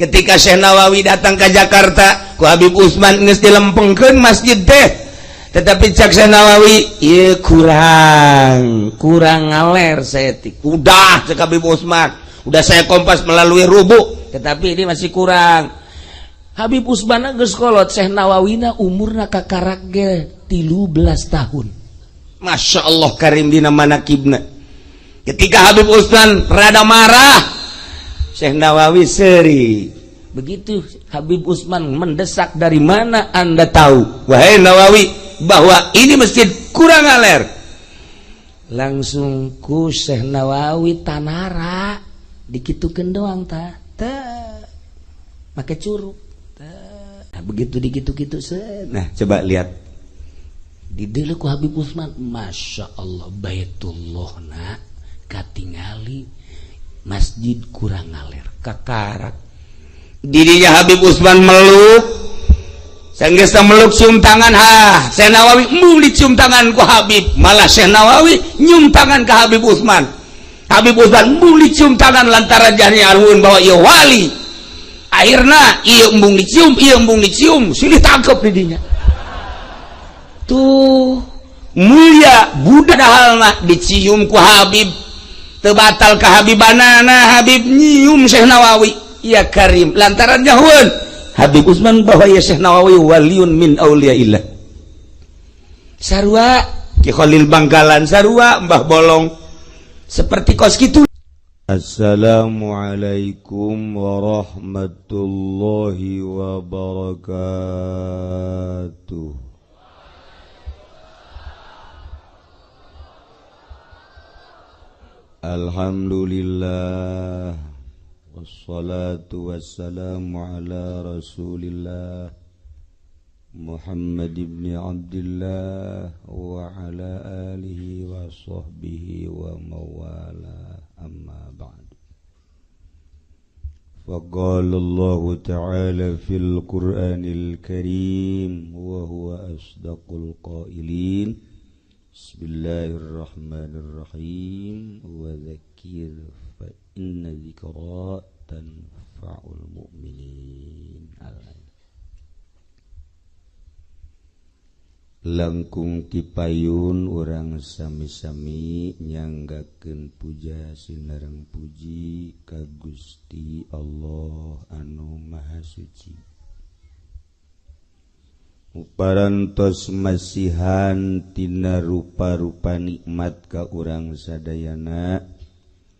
Ketika Syekh Nawawi datang ke Jakarta ku Habib Usman geus dilempengkeun masjid teh, tetapi cak Syekh Nawawi ieu kurang ngaler saeutik. Udah cek Habib Usman, udah saya kompas melalui rubu, tetapi ini masih kurang. Habib Usman geus kolot, Syekh Nawawina umurna kakarak ge 13 tahun. Masya Allah karim dina manakibna. Ketika Habib Usman rada marah, Syekh Nawawi seri. Begitu Habib Usman mendesak, dari mana Anda tahu wahai Nawawi bahwa ini masjid kurang ngaler? Langsung ku Syekh Nawawi tanara dikitukeun doang tah, teh make curug. Nah, begitu dikitu-kitu, nah coba lihat di ku Habib Usman, Masya Allah Baitullah na katingali masjid kurang ngaler kakarak. Dirinya Habib Usman meluk, sanggeus meluk cium tangan, ha Syekh Nawawi embung dicium tangan ku Habib, malah Syekh Nawawi nyium tangan ke Habib Usman. Habib Usman embung dicium tangan lantaran jani arhun bahwa ieu wali. Akhirna ieu embung dicium, ieu embung dicium, silih tangkep di dinya. Tuh mulia budak halna dicium ku Habib, teu batal ka Habibanana. Habib nyium Syekh Nawawi, ya karim lantaran jauhun Habib Usman bahwa ya Syekh Nawawi waliun min auliyaillah. Sarua Ki Khalil Bangkalan, sarua Mbah Bolong, seperti kos kitu. Assalamualaikum warahmatullahi wabarakatuh. Alhamdulillah, wassalatu wassalamu ala rasulillah Muhammad ibn Abdillah wa ala alihi wa sahbihi wa mawala, amma ba'd. Faqala Allah ta'ala fil Qur'anil Karim wa huwa asdaqul qailin. Bismillahirrahmanirrahim. Wa dzakir fa inna dzikra tanfa'ul mu'minin. Langkung tipayun urang sami-sami nyanggakeun puja sinareng puji ka Gusti Allah anu Maha Suci. Muparantos masihan tina rupa-rupa nikmat ka urang sadayana,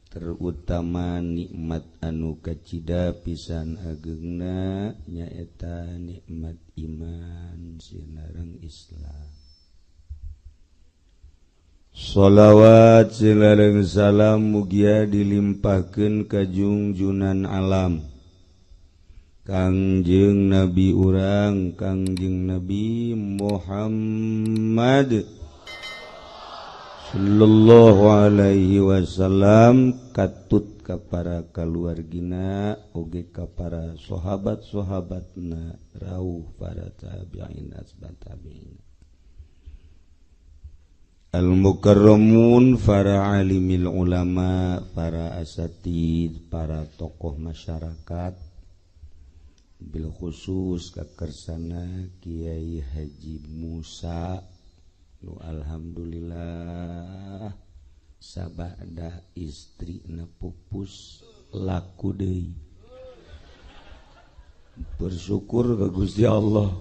terutama nikmat anu kacida pisan agengna nyaeta nikmat iman sinareng Islam. Sholawat sinareng salam mugia dilimpahkeun ka jungjunan alam Kangjeng Nabi urang Kangjeng Nabi Muhammad sallallahu alaihi wasallam, katut ka para kaluargina oge ka para sahabat-sahabatna rauh para tabi'in asbat tabi'in al-mukarramun, para alimil ulama, para asatid, para tokoh masyarakat, bil khusus kakersana Kiai Haji Musa nu alhamdulillah sabada istrina pupus laku deui. Bersyukur ka Gusti Allah.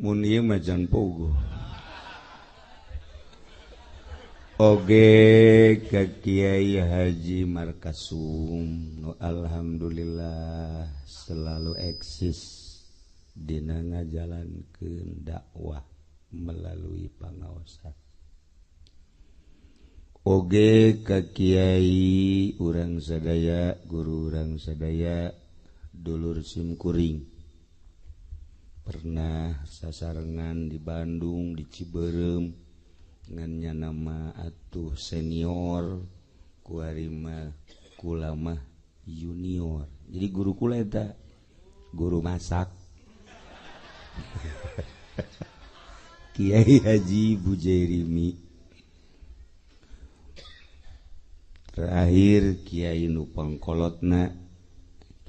Mun ieu mah jan pogo. Oge ka Kiai Haji Markasum nu alhamdulillah selalu eksis dina ngajalankeun dakwah melalui pangaosan. Oge ka Kiai urang sadaya, guru urang sadaya, dulur simkuring pernah sasarengan di Bandung, di Ciberem ngannya nama atuh senior kuarima kula mah junior. Jadi guru kula eta guru masak. Kiai Haji Bujairimi. Terakhir Kiai nu pangkolotna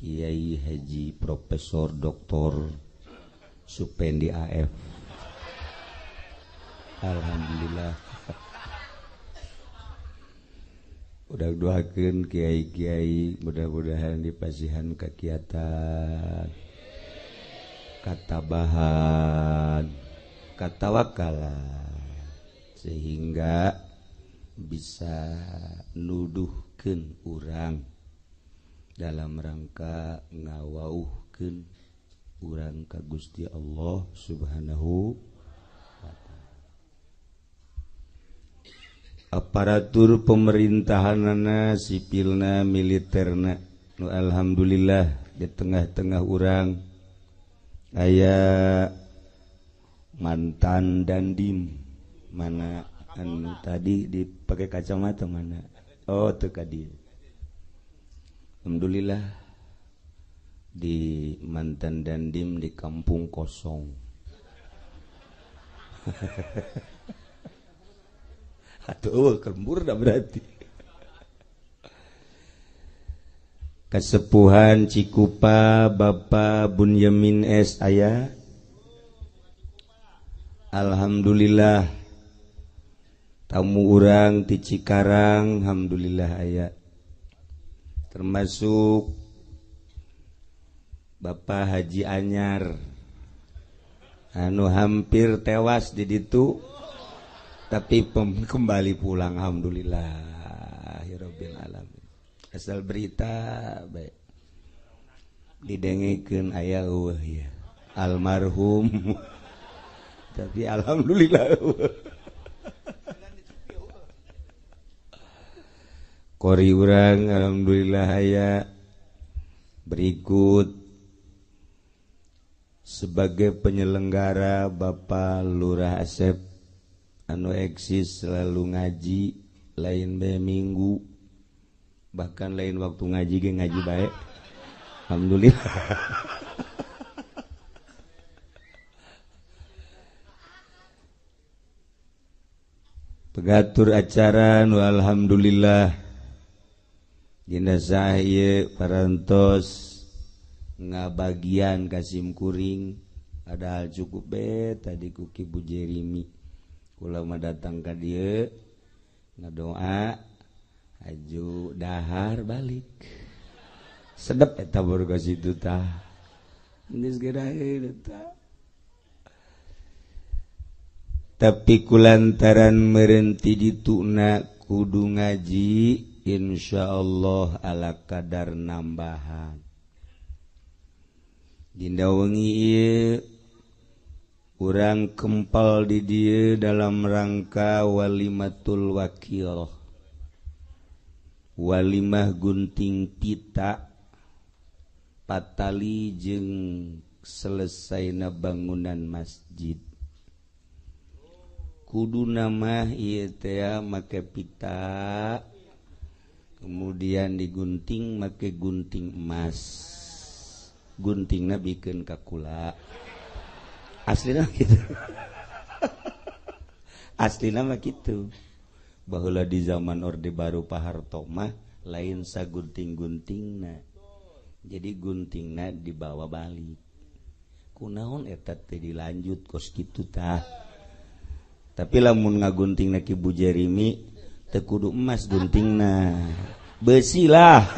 Kiai Haji Profesor Dr. Supendi AF. Alhamdulillah. Udah doakeun kiai-kiai mudah-mudahan dipasihan kakiatan, katabahan, katawakalan, sehingga bisa nuduhkeun urang dalam rangka ngawauhkeun urang ka Gusti Allah Subhanahu wa ta'ala. Aparatur pemerintahanana, sipilna, militerna, nu alhamdulillah di tengah-tengah urang aya mantan dandim, mana anu tadi dipakai kacamata mana? Oh, teu ka dieu. Alhamdulillah di mantan dandim di kampung kosong. Atuh kembur dah berarti. Kasepuhan Cikupa Bapak Bunyamin S aya. Alhamdulillah tamu urang ti Cikarang alhamdulillah aya. Termasuk Bapak Haji Anyar anu hampir tewas di ditu tapi kembali pulang, alhamdulillah ya rabbil alamin. Asal berita baik didengekeun aya eueuh ya almarhum tapi alhamdulillah eueuh. Kori urang alhamdulillah aya. Berikut sebagai penyelenggara Bapak Lurah Asep anu eksis selalu ngaji lain bae minggu, bahkan lain waktu ngaji ge ngaji bae, alhamdulillah. Pengatur acara nu alhamdulillah jenazah ieu parantos ngabagian ka simkuring, padahal cukup be tadi ku Ki Bu Jerimi. Kula mah datang ka dieu ngadoa aju dahar balik. Sedep eta baru ka situ tah. Geus geura eta. Tapi kulantaran meureun ti dituna kudu ngaji, insyaallah ala kadar nambahan. Dinda wengi ieu urang kempal di dieu dalam rangka walimatul wakil, walimah gunting pita patali jeung selesaina bangunan masjid. Kudu nama ieu teh make pita, kemudian digunting make gunting emas, guntingna bikeun ka kula. Aslina gitu. Aslina mah kitu. Baheula di zaman Orde Baru Pak Harto mah lain sagunting-guntingna. Jadi guntingna dibawa balik. Kunaon eta teh dilanjut kos kitu tah. Tapi lamun ngaguntingna Ki Bu Jerimi teu kudu emas guntingna. Besi lah.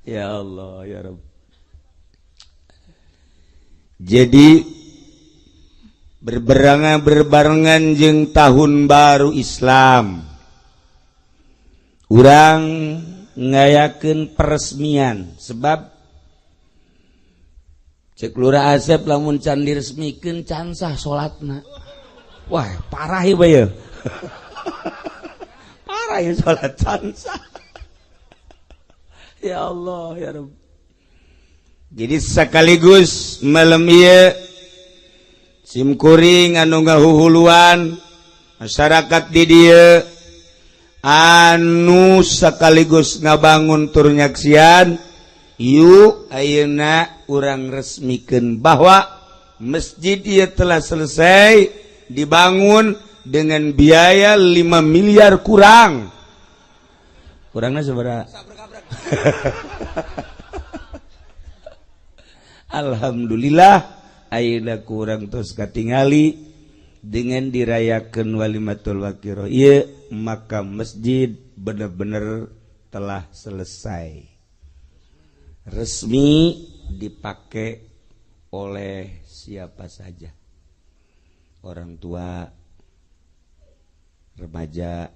Ya Allah ya Rabb. Jadi berbarengan jeung tahun baru Islam, urang ngayakeun peresmian. Sebab cek Lurah Asep lamun can diresmikeun can sah salatna. Wah, parah ieu bae. Parah ieu salat can sah. Ya Allah ya Rabb. Jadi sekaligus malam ieu simkuring anu ngahuhuluan masyarakat di dieu anu sekaligus ngabangun tur nyaksian, yuk ayeuna urang resmikeun bahwa masjid ieu telah selesai dibangun dengan biaya 5 miliar kurang. Kurangna sabaraha? Alhamdulillah ayeuna kurang tos katingali dengan dirayakeun walimatul waqiroh ieu, maka masjid bener-bener telah selesai, resmi dipakai oleh siapa saja, orang tua, remaja,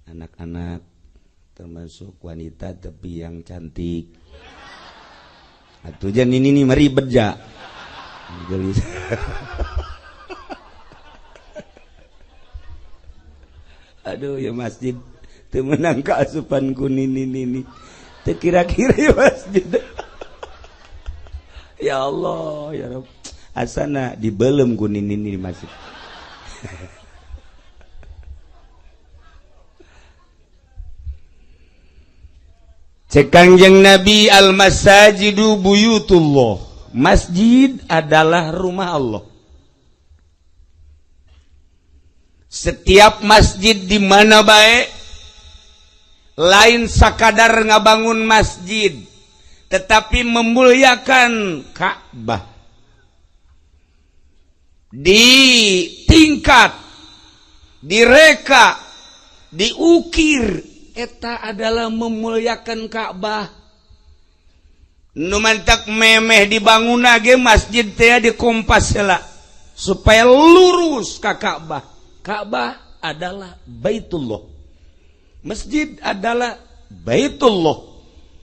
anak-anak, termasuk wanita tapi yang cantik. Atuh jan ini nih mari beja. Aduh ya masjid teu meunang kaasupan ku nini nini. Teu kira-kira ya masjid. Ya Allah ya Rabb. Asana dibelem ku nini nini di masjid. Cek Kangjeng Nabi, al masajidu buyutullah. Masjid adalah rumah Allah. Setiap masjid di mana bae, lain sakadar ngabangun masjid, tetapi memuliakan Ka'bah. Di tingkat, direka, diukir, eta adalah memuliakan Ka'bah. Nu mantak memeh dibangun ge masjid teh dikompas heula supaya lurus ka Ka'bah. Ka'bah adalah Baitullah. Masjid adalah Baitullah.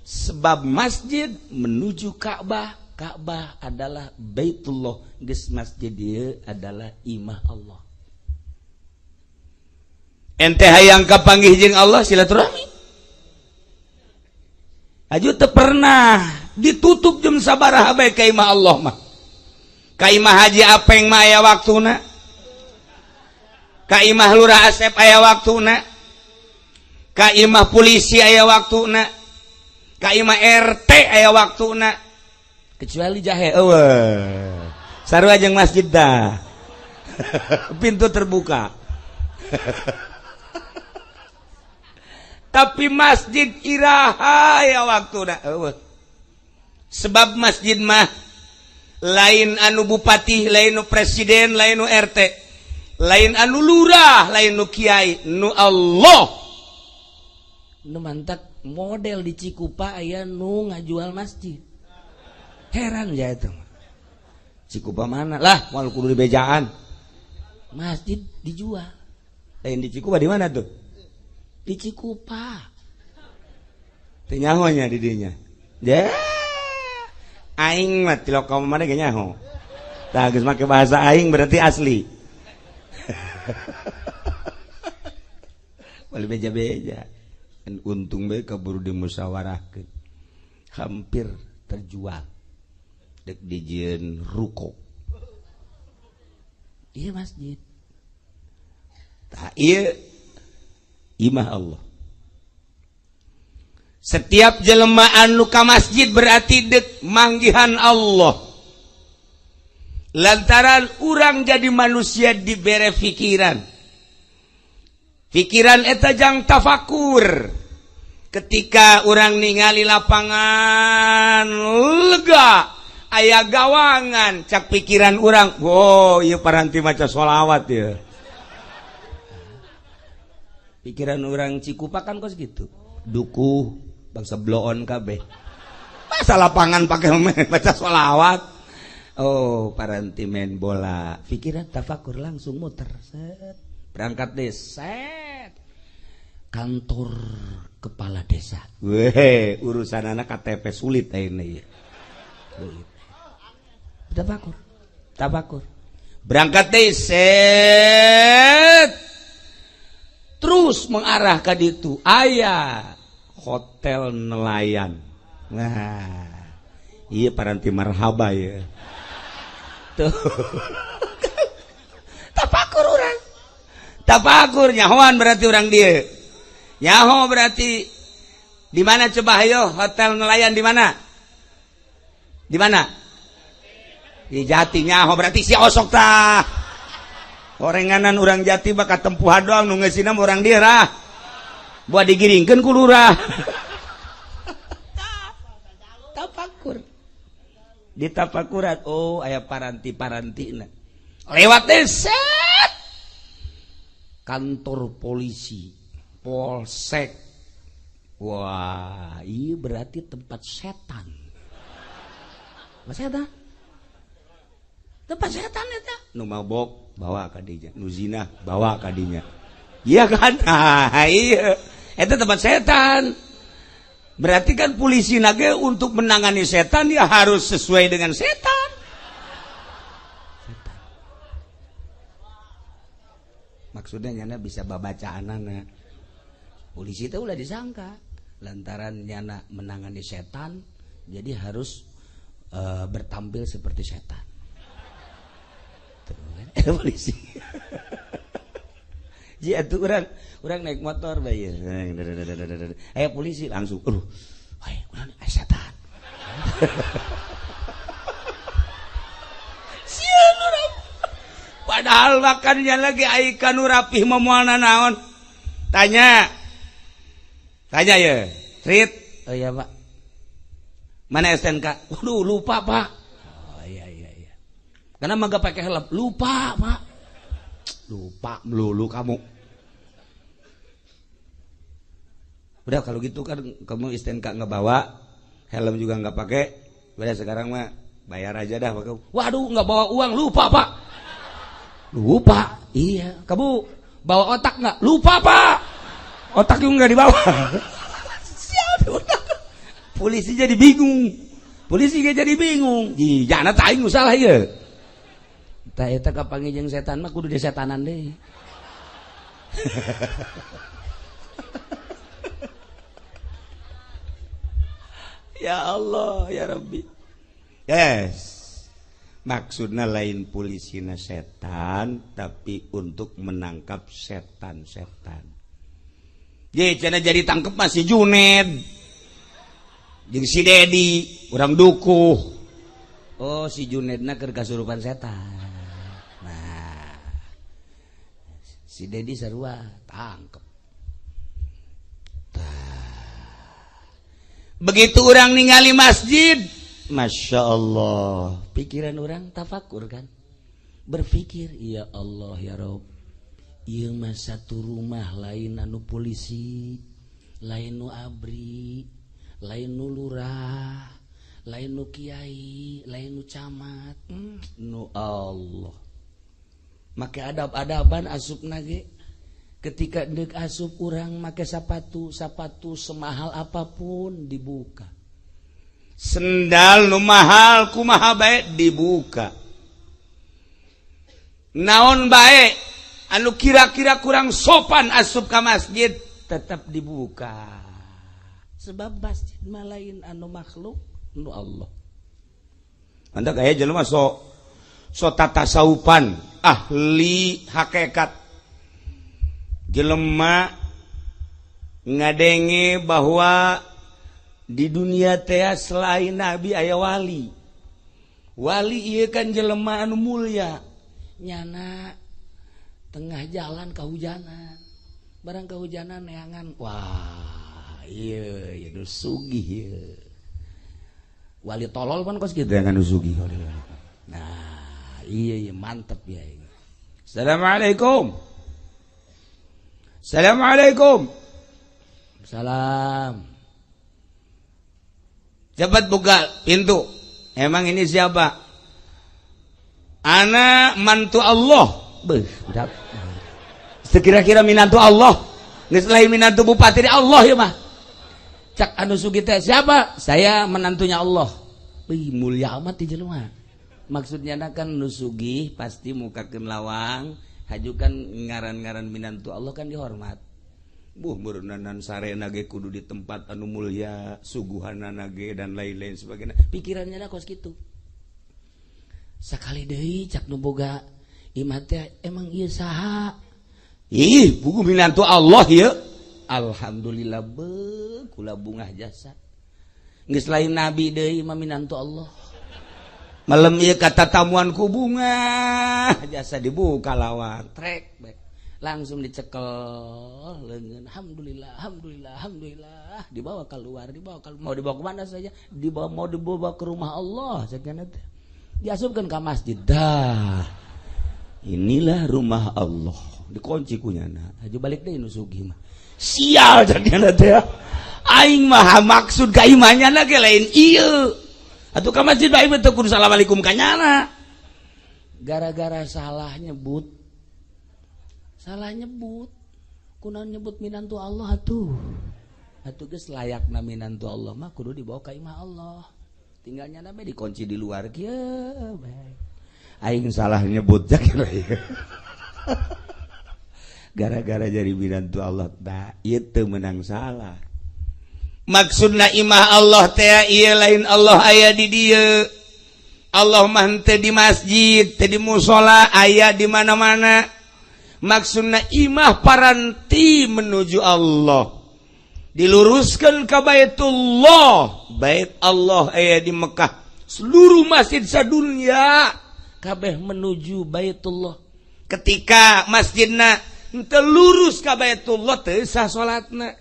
Sebab masjid menuju Ka'bah, Ka'bah adalah Baitullah. Geus masjid ieu adalah imah Allah. Ente hayang kapanggih jeung Allah silaturahmi. Aju teu pernah ditutup jam sabaraha bae ka imah Allah mah. Ka imah Haji Apeng mah aya waktuna. Ka imah Lurah Asep aya waktuna. Ka imah polisi aya waktuna. Ka imah RT aya waktuna. Kecuali jahe eueuh. Sarua jeung masjid dah. Pintu terbuka. Tapi masjid iraha ya waktu dah. Sebab masjid mah lain anu bupati, lain nu presiden, lain nu RT, lain anu lurah, lain nu kiai, nu Allah. Nu mantak model di Cikupa aya nu ngajual masjid. Heran ya itu. Cikupa mana? Lah, moal kudu dibejaan. Masjid dijual. Lain di Cikupa di mana tuh? Di Cikupa. Teu nyaho nya di dinya. Ya. Aing mah ti lokal mana ge nyaho. Tah geus make bahasa aing berarti asli. Bali beja-beja. Untung bae kaburu dimusyawarahkeun. Hampir terjual. Dek dijieun ruko. Iya masjid. Tah ieu imah Allah. Setiap jelema anu ka masjid berarti dek manggihan Allah. Lantaran urang jadi manusia dibere pikiran. Pikiran eta jang tafakur. Ketika urang ningali lapangan lega, aya gawangan, cak pikiran urang, oh ieu paranti maca sholawat ya. Pikiran orang Cikupa kan kos gitu. Dukuh bangsa bloon kabeh. Masa lapangan pakai baca sholawat. Oh, paranti main bola. Pikiran tafakur langsung muter. Set. Berangkat deh, set. Kantor kepala desa. Weh, urusan anak KTP sulit ini. Tafakur. Tafakur. Berangkat deh, set. Terus mengarah ke ditu. Aya hotel nelayan. Nah, iya paranti marhaba ya. Tuh. Tafakur orang. Tafakur nyahoan berarti orang dia. Nyaho berarti di mana coba ayo hotel nelayan di mana? Di mana? Di Jati nyaho berarti si osok tah. Orenganan orang Jati bakal tempuhan doang nu ngeusina orang dia rah. Buat digiringkeun ku lurah. Tapakur. Di tapakuran, oh aya paranti-parantina. Lewat deh set. Kantor polisi, polsek. Wah, iya berarti tempat setan. Tempat setan. Tempat setan eta. Nu mabok bawa ka dinya, nu zina bawa ka dinya. Iya kan? Nah, iya. Itu tempat setan. Berarti kan polisi nage untuk menangani setan ya harus sesuai dengan setan. Setan. Maksudnya nyana bisa babacaan anak. Polisi itu ulah disangka lantaran nyana menangani setan, jadi harus bertampil seperti setan. Tuh, kan? Polisi. Ji atuh urang naik motor bae. Aya polisi langsung, aduh, aya kunaon aya setan. Sieun urang. Padahal makannya lagi ai ka nu rapih mah moal nanaon. Tanya. Tanya ya, Trit. Oh iya, Pak. Mana STNK? Waduh, lupa, Pak. Oh iya iya iya. Karena mah pakai helm? Lupa, Pak. Lupa melulu kamu. Udah kalau gitu kan kamu STNK nggak bawa, helm juga nggak pakai. Udah sekarang mah bayar aja dah Pak. Waduh, nggak bawa uang, lupa, Pak. Lupa. Iya, kamu bawa otak nggak? Lupa, Pak. Otak juga nggak dibawa. Siapa otak? Polisi jadi bingung. Polisi jadi bingung. Ih, jangan aing nu salah ieu. Tah eta kapanggih jeung setan mah kudu disetanan deui. Ya Allah, ya Rabbi. Yes. Maksudnya lain polisina setan, tapi untuk menangkap setan-setan. Ye, cenah jadi tangkep mah si Juned. Jeung si Dedi, urang dukuh. Oh, si Junedna keur kasurupan setan. Nah, si Dedi sarua tangkep. Begitu orang ningali masjid, Masya Allah, pikiran orang tafakur kan, berpikir, ya Allah ya Rob, ieu mah satu rumah lain anu polisi, lain nu abri, lain nu lurah, lain nu kiai, lain nu camat, nu Allah. Make adab-adaban asupna ge. Ketika deuk asup urang make sapatu, sapatu semahal apapun dibuka. Sendal nu mahal kumaha bae dibuka. Naon bae anu kira-kira kurang sopan asup ka masjid tetap dibuka. Sebab masjid mah lain anu makhluk, nu Allah. Mantap aya jelema so tatasawupan, ahli hakikat. Jelema ngadenge bahwa di dunia teh selain nabi aya wali. Wali ieu kan jelema anu mulia. Nyana tengah jalan kahujanan. Barang kahujanan neangan, wah, ieu ieu nu sugih ieu. Wali tolol pan kos kitu nu sugih. Nah, iya iya mantep ya. Assalamualaikum. Assalamualaikum. Salam. Cepat buka pintu. Emang ini siapa? Ana mantu Allah. Beuh, budak. Sekira-kira minantu Allah. Geus lain minantu bupati Allah ya mah. Cak anu sugih teh siapa? Saya menantunya Allah. Wih, mulia amat di jelema. Maksudnya kan nu sugih pasti mukakeun lawang. Haju kan ngaran-ngaran minantu Allah kan dihormat. Buh meureunnan sarena ge kudu di tempat anu mulia, suguhanana ge dan lain-lain sebagainya. Pikirannya kos kitu. Sakali deui cak nu boga imah teh emang ieu saha? Ih, buku minantu Allah ieu. Alhamdulillah beuh kula bungah jasa. Geus lain nabi deui mah minantu Allah. Malam ieu kata tamuan ku bunga jasa dibuka lawang trek bae. Langsung dicekel leungeun, alhamdulillah, alhamdulillah, alhamdulillah, dibawa keluar, dibawa keluar, mau dibawa kemana saja, dibawa, mau dibawa ke rumah Allah sekian teh, diasupkan ke masjid. Dah, inilah rumah Allah, dikunci kunyana aja, balik deh nu sugih mah. Sial jadinya teh, aing mah maksud ka imahnya ge lain ieu atuh. Ka masjid bae teu kudu assalamualaikum kanyana. Gara-gara salah nyebut, salah nyebut. Kunaon nyebut minantu Allah atuh? Atuh geus layakna minantu Allah mah kudu dibawa ka imah Allah, tinggalnya nabe dikunci di luar kieu bae. Aing salah nyebut gara-gara jadi minantu Allah. Nah, ieu teu meunang salah. Maksudna imah Allah teh ieu, lain Allah aya di dieu. Allah mah henteu di masjid, teu di musola, aya di mana-mana. Maksudna imah paranti menuju Allah, diluruskan ke Baitullah. Bait Allah aya di Mekah. Seluruh masjid sadunya kabeh menuju Baitullah. Ketika masjidna henteu lurus ka Baitullah, teu sah salatna.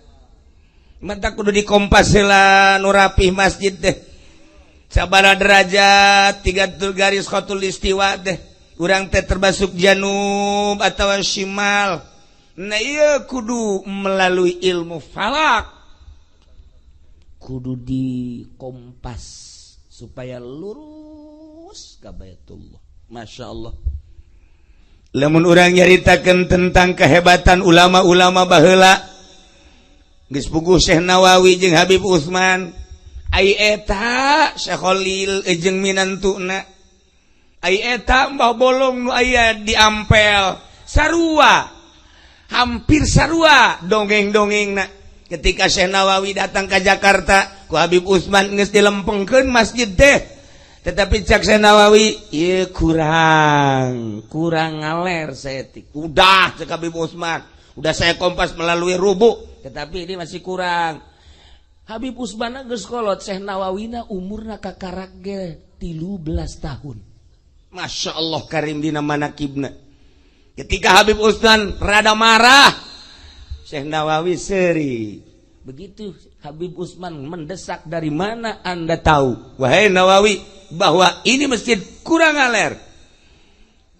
Mata kudu dikompas heula nu rapih masjid teh sabaraha derajat, tiga garis khatulistiwa teh, urang teh termasuk janub atau shimal. Nah, iya, kudu melalui ilmu falak, kudu di kompas supaya lurus ke Baitullah. Masya Allah, lamun urang nyaritakeun tentang kehebatan ulama-ulama baheula, geus puguh Syekh Nawawi jeung Habib Utsman, ai eta Syekh Khalil jeung minantuna, ai eta Mbah Bolong nu aya di Ampel, sarua, hampir sarua dongeng-dongeng. Nah, ketika Syekh Nawawi datang ke Jakarta, ku Habib Utsman geus dilempengkeun masjid teh, tetapi cak Syekh Nawawi, ieu kurang, kurang ngaler saeutik. Udah, cek Habib Utsman, udah saya kompas melalui rubu, tetapi ini masih kurang. Habib Utsman geus kolot, Syekh Nawawina umurna kakarak ge 13 tahun. Masya Allah karim dina manakibna. Ketika Habib Utsman rada marah, Syekh Nawawi seri. Begitu Habib Utsman mendesak, "Dari mana Anda tahu, wahai Nawawi, bahwa ini masjid kurang aler?"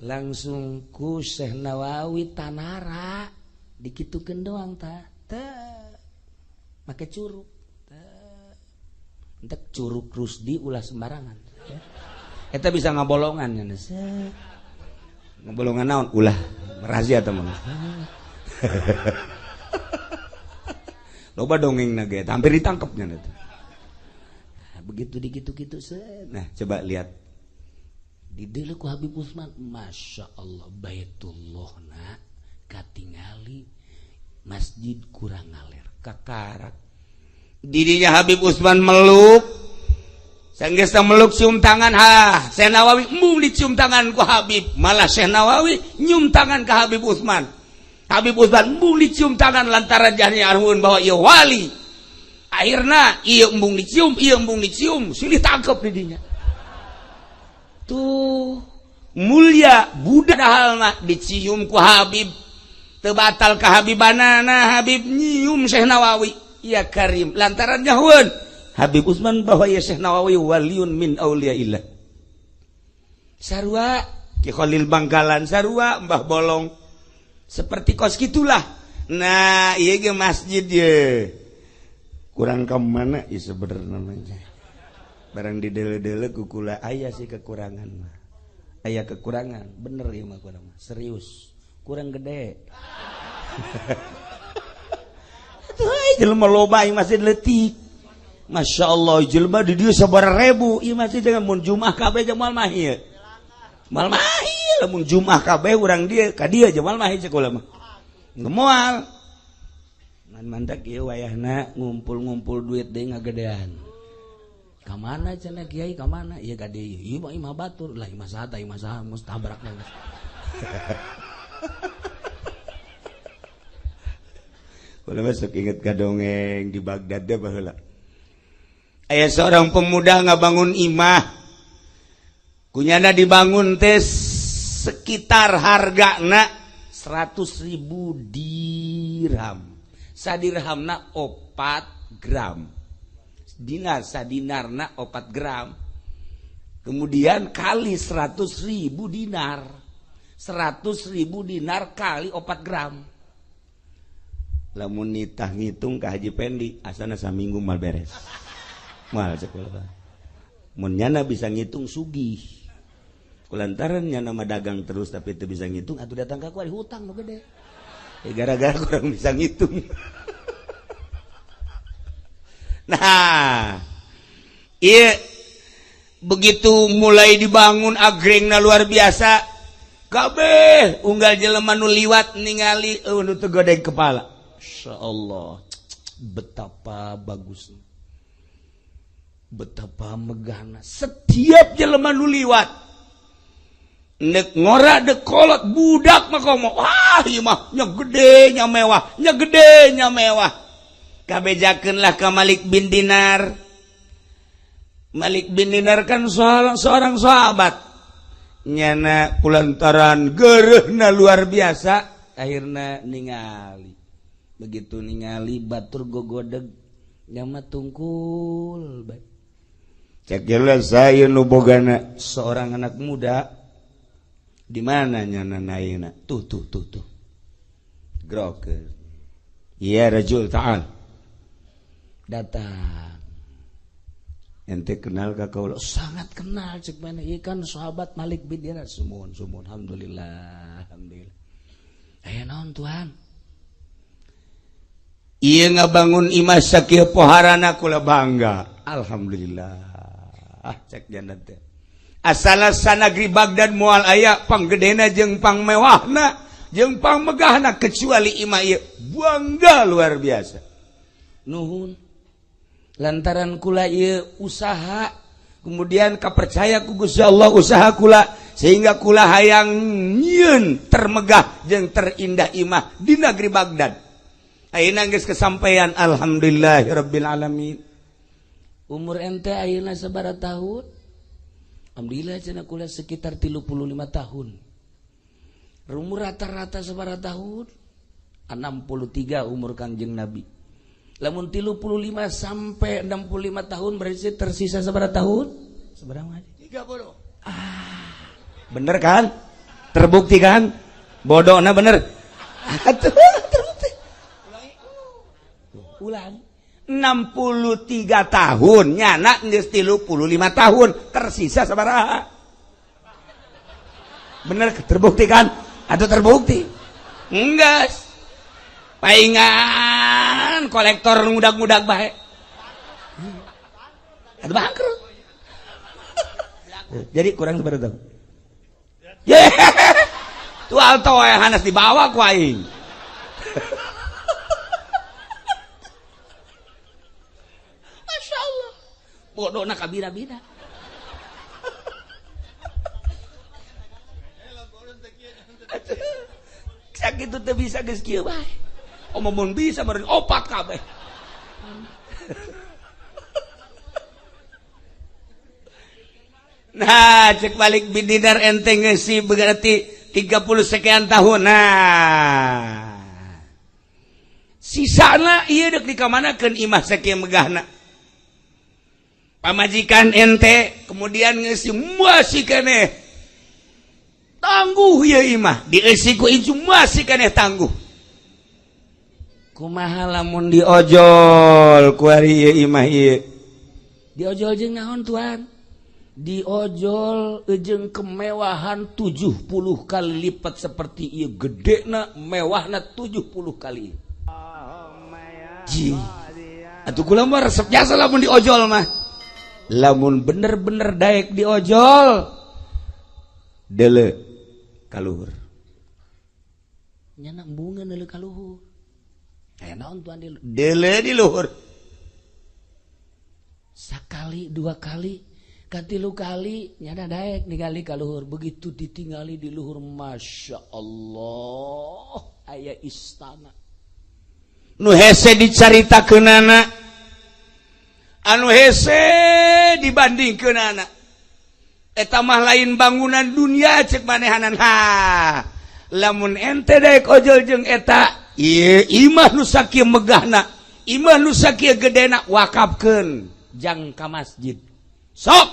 Langsung ku Syekh Nawawi tanara dikitukeun doang ta, teh make curuk. Entek curuk Rusdi ulah sembarangan ya. Eta bisa ngabolongan ya, ngabolongan naon ulah, rahasia teman. Loba dongeng ge hampir ditangkapnya itu. Nah, begitu digitu-gitu. Nah, coba lihat di ku Habib Usman, Masya Allah, Baitullah na katingali masjid kurang ngaler kakarak. Didinya Habib Usman meluk. Sanggeus meluk, cium tangan. Ha, Syekh Nawawi embung dicium tangan ku Habib, malah Syekh Nawawi nyium tangan ke Habib Usman. Habib Usman embung dicium tangan lantaran jahnya arhun bahwa ieu wali. Akhirna ieu embung dicium, ieu embung dicium, silih tangkep didinya. Tuh mulia budak halna dicium ku Habib teu batal kahabibanana. Habib nyium Syekh Nawawi, ya Karim, lantaran nyahueun Habib Usman bahwa ya Syekh Nawawi waliun min auliyaillah. Sarua Ki Khalil Bangkalan, sarua Mbah Bolong, seperti kos gitulah. Nah, iya ge masjid ye kurang ke mana ya sebenarnya namanya, barang di dele-dele kukula aya sih kekurangan mah, aya kekurangan bener ya mah, kurang mah serius kurang gede. Tuh jelema loba, masih letik. Masya Allah, jelema di dieu sabaraha ribu. Ieu masih jangan mun Jumat kabeh jeung moal mahi. Moal mahi lamun Jumat kabeh urang dieu ka dieu jeung moal mahi cek kula mah. Moal. Ngan mantak ieu wayahna ngumpul-ngumpul duit deui ngagedean. Ka mana cenah kiai, ka mana? Ieu ka dieu. Ieu mah imah batur. Lah, imah saha tah, imah saha geus tabrak. Kula masuk inget ka dongeng di Baghdad deh baheula. Aya seorang pemuda ngabangun imah, kunyana dibangun teh sekitar hargana 100.000 dirham. Sadirhamna 4 gram. Dinar sadinarna 4 gram. Kemudian kali 100.000 dinar. 100.000 dinar kali 4 gram. Lamun nitah ngitung ka Haji Pendi asana saminggu mal beres. Mal sekolah. Mun nyana bisa ngitung sugih. Kulantaran nyana mah dagang terus tapi teu bisa ngitung atuh datang ka ku ari hutang nu gede. Gara-gara kurang bisa ngitung. Nah, iya begitu mulai dibangun agrengna luar biasa. Kabeh unggal jelema nu liwat ningali nu teu godeg kepala. Insyaallah betapa bagusnya, betapa megahna. Setiap jelema nu liwat nek ngora dek kolot budak mah komo, wah ieu mah nya gede nya mewah, nya gede nya mewah. Kabejakeun lah ka Malik bin Dinar. Malik bin Dinar kan seorang sahabat. Nyana kulantaran gerehna luar biasa, akhirna ningali. Begitu ningali batur gogodeg nyama tungkul bae. Cek jelas saya nu bogana seorang anak muda di mana nyana naina? Tuh tuh tuh tuh. Groker. Ya rajul ta'al. Datang. Ente kenal ka kaula? Sangat kenal cek mana? Ieu kan sahabat Malik bin Dinar. Sumuhun sumuhun alhamdulillah alhamdulillah. Aya naon Tuhan? Ieu ngabangun imah sakieu poharana kula bangga. Alhamdulillah. Ah cek janda teh. Asal sanagri Baghdad moal aya panggedena jeung pangmewahna jeung pangmegahna kecuali imah ieu. Bangga luar biasa. Nuhun. Lantaran kula ieu usaha kemudian kapercaya ku Gusti Allah usaha kula sehingga kula hayang nyieun termegah jeung terindah imah di negeri Baghdad. Ayeuna geus kesampaian alhamdulillahirabbil alamin. Umur ente ayeuna sabaraha tahun? Alhamdulillah cenah kula sekitar 35 tahun. Umur rata-rata sabaraha tahun? 63 umur Kangjeng Nabi. Lamun 35 sampai 65 tahun berarti tersisa sabaraha tahun? Sabaraha? 30. Ah, bener kan? Terbukti kan? Bodohna bener. Atuh terbukti. Ulang. 63 tahun nyana geus 35 tahun tersisa sabaraha? Bener terbukti kan? Atau terbukti? Enggak. Paingan kolektor ngudag-ngudag bae. Atau bangkrut. Jadi kurang sabaraha tahun? Yeah. Tuh alto wae hanas dibawa ku aing. Masya Allah. Bodohna kabira-bira. Sakitu teu bisa geus kieu bae. Omong bisa meureun opat kabeh. Nah, cek balik bin Dinar ente ngeusi berarti 30 sekian tahun. Nah, sisana ieu deuk dikamanakeun imah sakieu megahna. Pamajikan ente kemudian ngeusi masih keneh tangguh ieu imah, dieusi ku incu masih keneh tangguh. Kumaha lamun diojol ku ari ieu imah ieu? Diojol jeung naon Tuhan? Diojol jeung kemewahan 70 kali lipat seperti ieu gedena mewahna 70 kali. Ji. Atuh kula mah resep jasa lamun diojol mah. Lamun bener-bener daek diojol deuleu ka luhur. Nyana embungeun deuleu ka luhur. Aya naon Tuhan di deuleu di luhur. Sakali dua kali katilu kali nyana daek ningali ka luhur. Begitu ditingali di luhur, Masya Allah, aya istana nu hese dicaritakeunana, anu hese dibandingkeunana. Eta mah lain bangunan dunia cek manehanan. Ha, Lamun ente daek ojol jeung eta, ieu imah nu sakieu megahna, imah nu sakieu gedena wakafkeun jang ka masjid. Sok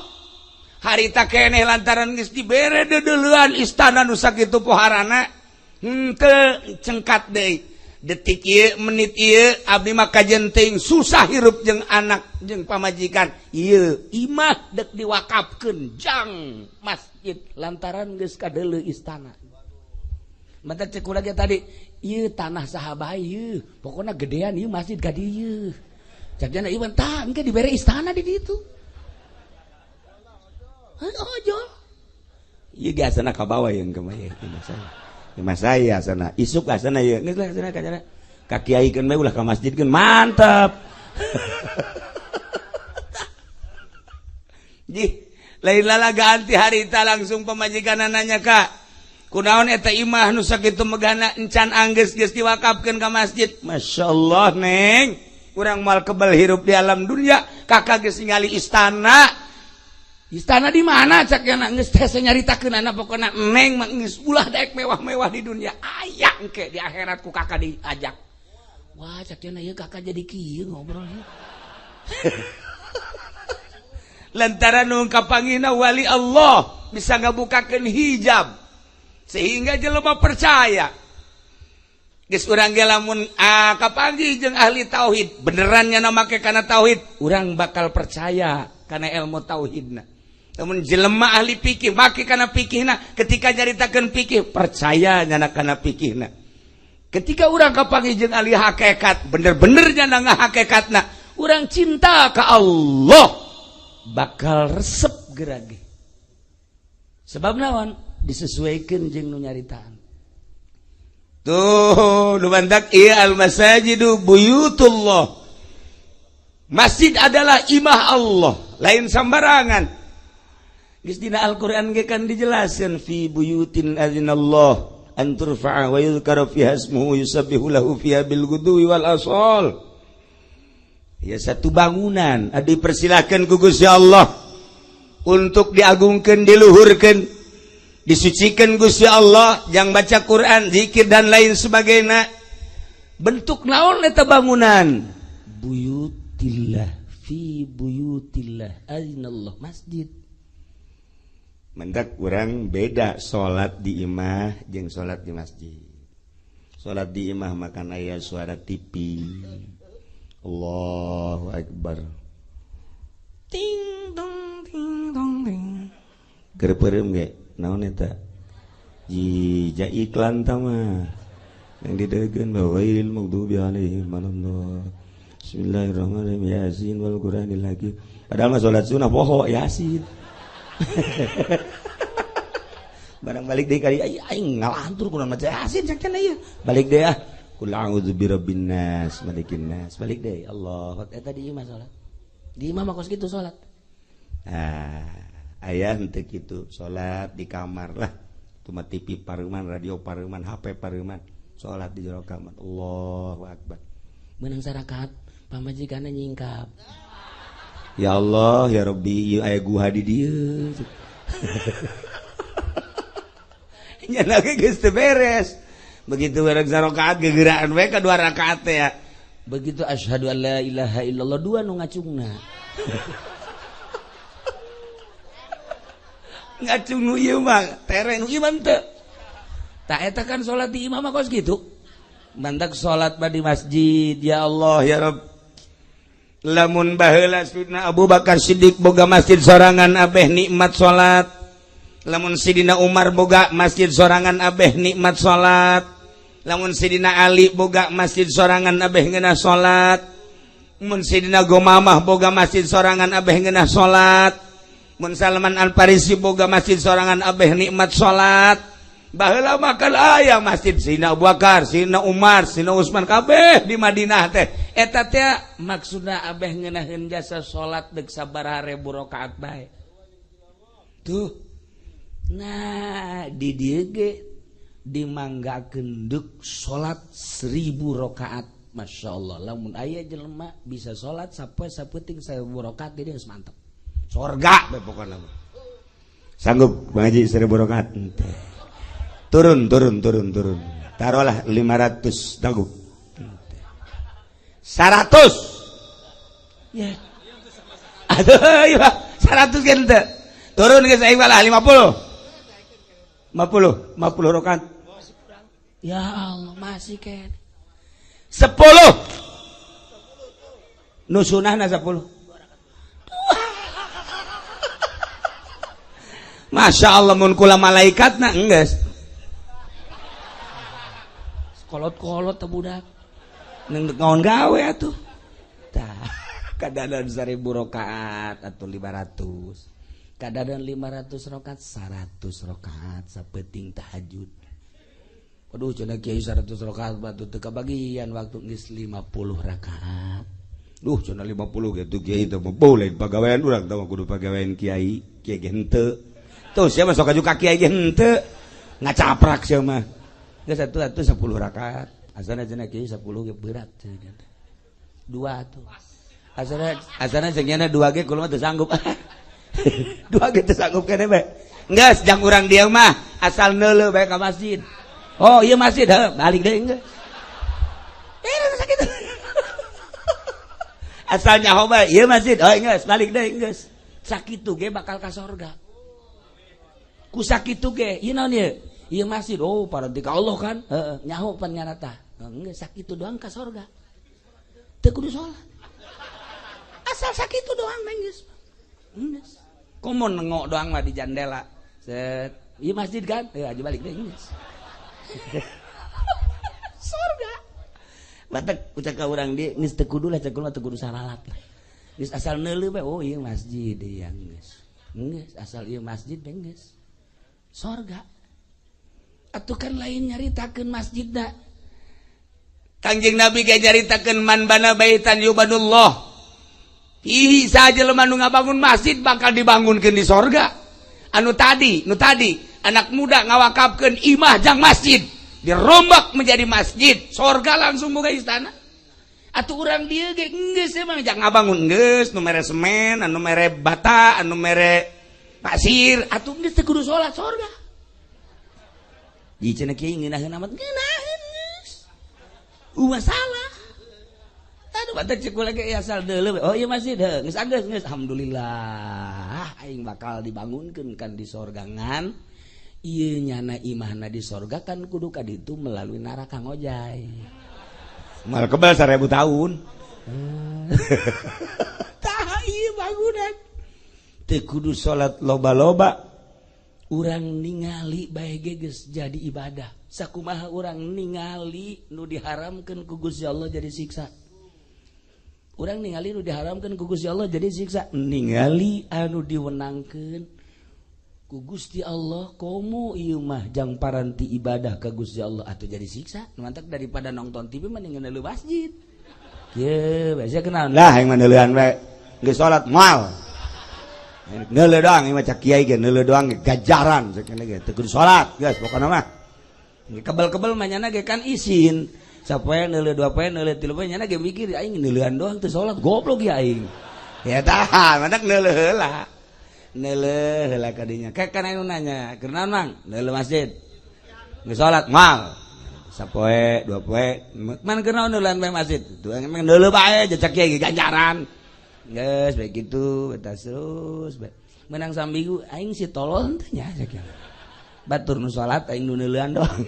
harita keneh lantaran geus dibere deudeuleun istana nu sakitu poharana, henteu cengkat deui. Detik ieu, menit ieu abdi mah kajenting susah hirup jeung anak jeung pamajikan. Ieu imah dek diwakafkeun jang masjid lantaran geus kadeuleu istana. Mata cek lagi tadi, ieu tanah saha bae ieu, pokona gedean ieu masjid ka dieu. Cek jana ieu tah engke dibere istana di ditu. Heuh ojol. Ieu ge asana ka bawah yang kumaha ieu masalah. Imah saya sana, isuk asana ieu. Geus lah sana ka sana. Ka kiaikeun bae ulah ka masjidkeun, mantap. Jih, lain lalaga anti harita langsung pamajikan nanya ka. Kunaon eta imah nu sakitu megahna encan anggeus geus diwakafkeun ka masjid. Masyaallah neng, urang moal kebel hirup di alam dunia, kakak geus ningali istana. Istana di mana cak yana geus teh nyaritakeun anak pokona neng mah geus ulah daek mewah-mewah di dunia. Aya engke di akhirat ku kakak diajak. Wah cak yana ieu kakak jadi kieu ngobrol. Lantaran nu kapangina wali Allah bisa ngabukakeun hijab sehingga jelema percaya. Geus urang ge lamun kapanggih jeung ahli tauhid beneran nya make kana tauhid, urang bakal percaya kana ilmu tauhidna. Lamun jelema ahli fikih make kana fikihna, ketika nyaritakeun fikih percaya nyana kana fikihna. Ketika urang kapanggih jeung ahli hakikat bener-bener nyana ngahakikatna, urang cinta ka Allah bakal resep gerage. Sebab naon? Disesuaikan jeung nu nyaritaan. Tuh, nu mantak ieu al masajidu buyutullah. Masjid adalah imah Allah, lain sambarangan. Geus dina Al-Qur'an ge kan dijelaskeun fi buyutin azinallah an turfa'a wa yuzkara fiha ismuhu yusabbihu lahu fiha bil ghudwi wal asal. Ya satu bangunan dipersilakan ku Gusti Allah untuk diagungkeun, diluhurkeun, disucikan Gusti Allah, yang baca Quran, zikir dan lain sebagainya. Bentuk naon eta bangunan? Buyutillah, fi buyutillah azinallah, masjid. Mendak urang beda salat di imah jeung salat di masjid. Salat di imah makan aya suara TV. Allahu akbar. Ting dong ting dong ting. Keur peureum ge naon eta? Jija iklan ta mah. Yang didegeun ghairil maghdubi alaihim waladdallin. Bismillahirrahmanirrahim. Yasin wal Qur'anil Hakim. Padahal mah salat sunah poho Yasin. Barang balik deui kali aing ngalantur kunaon maca Yasin cak cenah ieu. Balik deui ah. Qul a'udzu birabbin nas, malikin nas. Balik deui. Allah, eta di imah salat. Di imah mah kos kitu salat. Ah, aya henteu kitu salat di kamar lah. Cuma TV pareuman, radio pareuman, HP pareuman. Salat di jero kamar. Allahu akbar. Meunang sarakaat pamajikanna nyingkap. Ya Allah, ya Rabbi, ieu aya guha di dieu. Nya lagi geus teu beres. Begitu beres sarakaat gegeraan we ka dua rakaat teh ya. Begitu asyhadu an la ilaha illallah dua nu ngacungna. Ngacung nu ieu mah tereng nu ieu mah teu. Tah eta kan salat di imah mah kos kitu. Mantak salat mah di masjid, ya Allah ya Rabb. Lamun baheula Sidina Abu Bakar Siddiq boga masjid sorangan abeh nikmat salat. Lamun Sidina Umar boga masjid sorangan abeh nikmat salat. Lamun Sidina Ali boga masjid sorangan abeh ngeunah salat. Mun Sidina Gomamah boga masjid sorangan abeh ngeunah salat. Mun Salman Al Farisi boga masjid sorangan abeh nikmat salat. Baheula mah kan aya masjid Sidina Abu Bakar, Sidina Umar, Sidina Utsman kabeh di Madinah teh. Eta teh maksudna abeh ngeunaheun jasa salat deuk sabaraha ribu rakaat bae. Tuh. Nah, di dieu ge dimanggakeun deuk salat 1000 rakaat. Masya Allah, lamun aya jelema bisa salat sapoe sapeuting 1000 rakaat dia geus mantep. Sorga bae pokona mah. Sanggup ngaji 1000 rakaat henteu. Turun turun turun turun. Taruhlah 500 dagu. 100. Ya. Aduh, iya, 100 kan teu. Turun geus aing malah 50. 50, 50 rakaat. Ya Allah, masih ken. 10. Nu sunahna 10. Masya Allah mun kula malaikatna enggeus. Kolot-kolot teh budak. Neng ngaon gawe atuh. Tah, kadadan 1000 rakaat atau 500. Kadadan 500 rakaat, 100 rakaat sapeuting tahajud. Aduh cenah kiai 100 rakaat batu teu kabagian waktu geus 50 rakaat. Duh cenah 50 gitu kiai teh mah boleh pagawean urang teh kudu pagawean kiai, kiai ge henteu. Tuh sia mah sok aju ka kiai ge henteu. Ngacaprak sia mah. Geus atuh atuh 10 rakaat. Asana cenah kiai 10 ge berat cenah. Dua atuh. Asana asana cenah dua ge kulo mah teu sanggup. Dua ge teu sanggup keneh bae. Geus jang urang dieu mah asal neuleuh bae ka masjid. Oh iya masjid, heuh, balik deui geus. Eh sakitu. Asal nyaho bae, ieu masjid, oh geus, balik deui geus. Sakitu ge bakal ka sorga. Ku sakitu ge, ieu naon ieu? Ieu masjid, oh paranti ka Allah kan? Heeh, nyaho pan nyana tah. Geus sakitu doang ka sorga. Teu kudu salat. Asal sakitu doang mah geus. Geus. Komo nengok doang mah di jandela. Set, ieu masjid kan? Heuh, aja balik deui geus. Sorga. Batak ucap ka urang di geus teu kudu lah cek mah teu kudu salalat lah. Geus asal neuleuh bae, oh ieu masjid ieu geus. Geus asal ieu masjid bae geus. Sorga. Atuh kan lain nyaritakeun masjidna. Kangjeng Nabi ge nyaritakeun man bana baitan yubanullah. Ih saja jelema nu ngabangun masjid bakal dibangunkeun di sorga. Anu tadi, nu tadi anak muda ngawakafkeun imah jang masjid, dirombak menjadi masjid, sorga langsung boga istana. Atuh urang dieu ge geus emang jang ngabangun geus, nu mere semen, anu mere bata, anu mere pasir, atuh geus teu kudu salat sorga. Di cenah kieu ngeunaheun amat ngeunaheun geus. Ulah salah. Aduh batak cek kula ge asal deuleuh. Oh iya masjid heuh, geus anggeus geus alhamdulillah aing bakal dibangunkeun kan di sorga ngan. Ieu nyana imahna di sorga kan kudu ka ditu melalui neraka ngojay. Mal kebal 1000 tahun. Tah ieu bangunan. Teu kudu salat loba-loba. Urang ningali bae ge geus jadi ibadah. Sakumaha urang ningali nu diharamkeun ku Gusti Allah jadi siksa. Urang ningali nu diharamkeun ku Gusti Allah jadi siksa. Ningali anu diwenangkeun ku Gusti Allah komo ieu mah jang paranti ibadah ka Gusti Allah atuh jadi siksa. Nu mantak daripada nonton TV mendingan neuleuh masjid. Kieu biasa kenal lah aing mah neuleuhan we. Geus salat moal. Neuleuh doang ieu mah cak kiai ge neuleuh doang gajaran cek ge teu kudu salat geus pokona mah. Kebel-kebel mah nyana ge kan isin. Sapoe neuleuh dua poe neuleuh tilu poe nyana ge mikir aing neuleuhan doang teu salat goblok ya aing. Ya tah mantak neuleuh heula. Neuleuh heula ka dinya. Kayak kan anu nanya, keur naon Mang? Neuleuh masjid. Geus salat moal. Sapoe dua poe man keur naon neuleuhan bae masjid? Tuh emang neuleuh bae jejak kiai ge ganjaran. Geus bae kitu eta terus bae. Menang saminggu aing si tolol teh nya cek. Batur nu salat aing nu neuleuhan doang.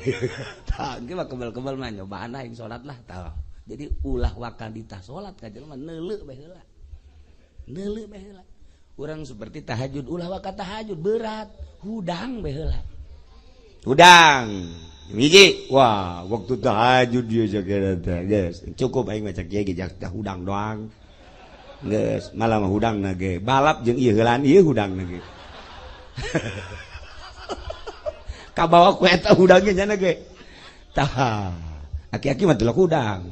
Tah ge mah kebel-kebel mah nyobaan aing salat lah tah. Jadi ulah wakal ditah salat ka jelema neuleuh bae heula. Neuleuh bae heula. Urang seperti tahajud ulah waka tahajud berat, hudang bae heula. Hudang. Hiji, wah waktu tahajud dia jaga teh geus cukup aing mah cek kiai ge hudang doang. Geus malah mah hudangna ge balap jeung ieu heulaan ieu hudangna ge. Kabawa ku eta hudangnya nyana ge. Tah, aki-aki mah teu hudang.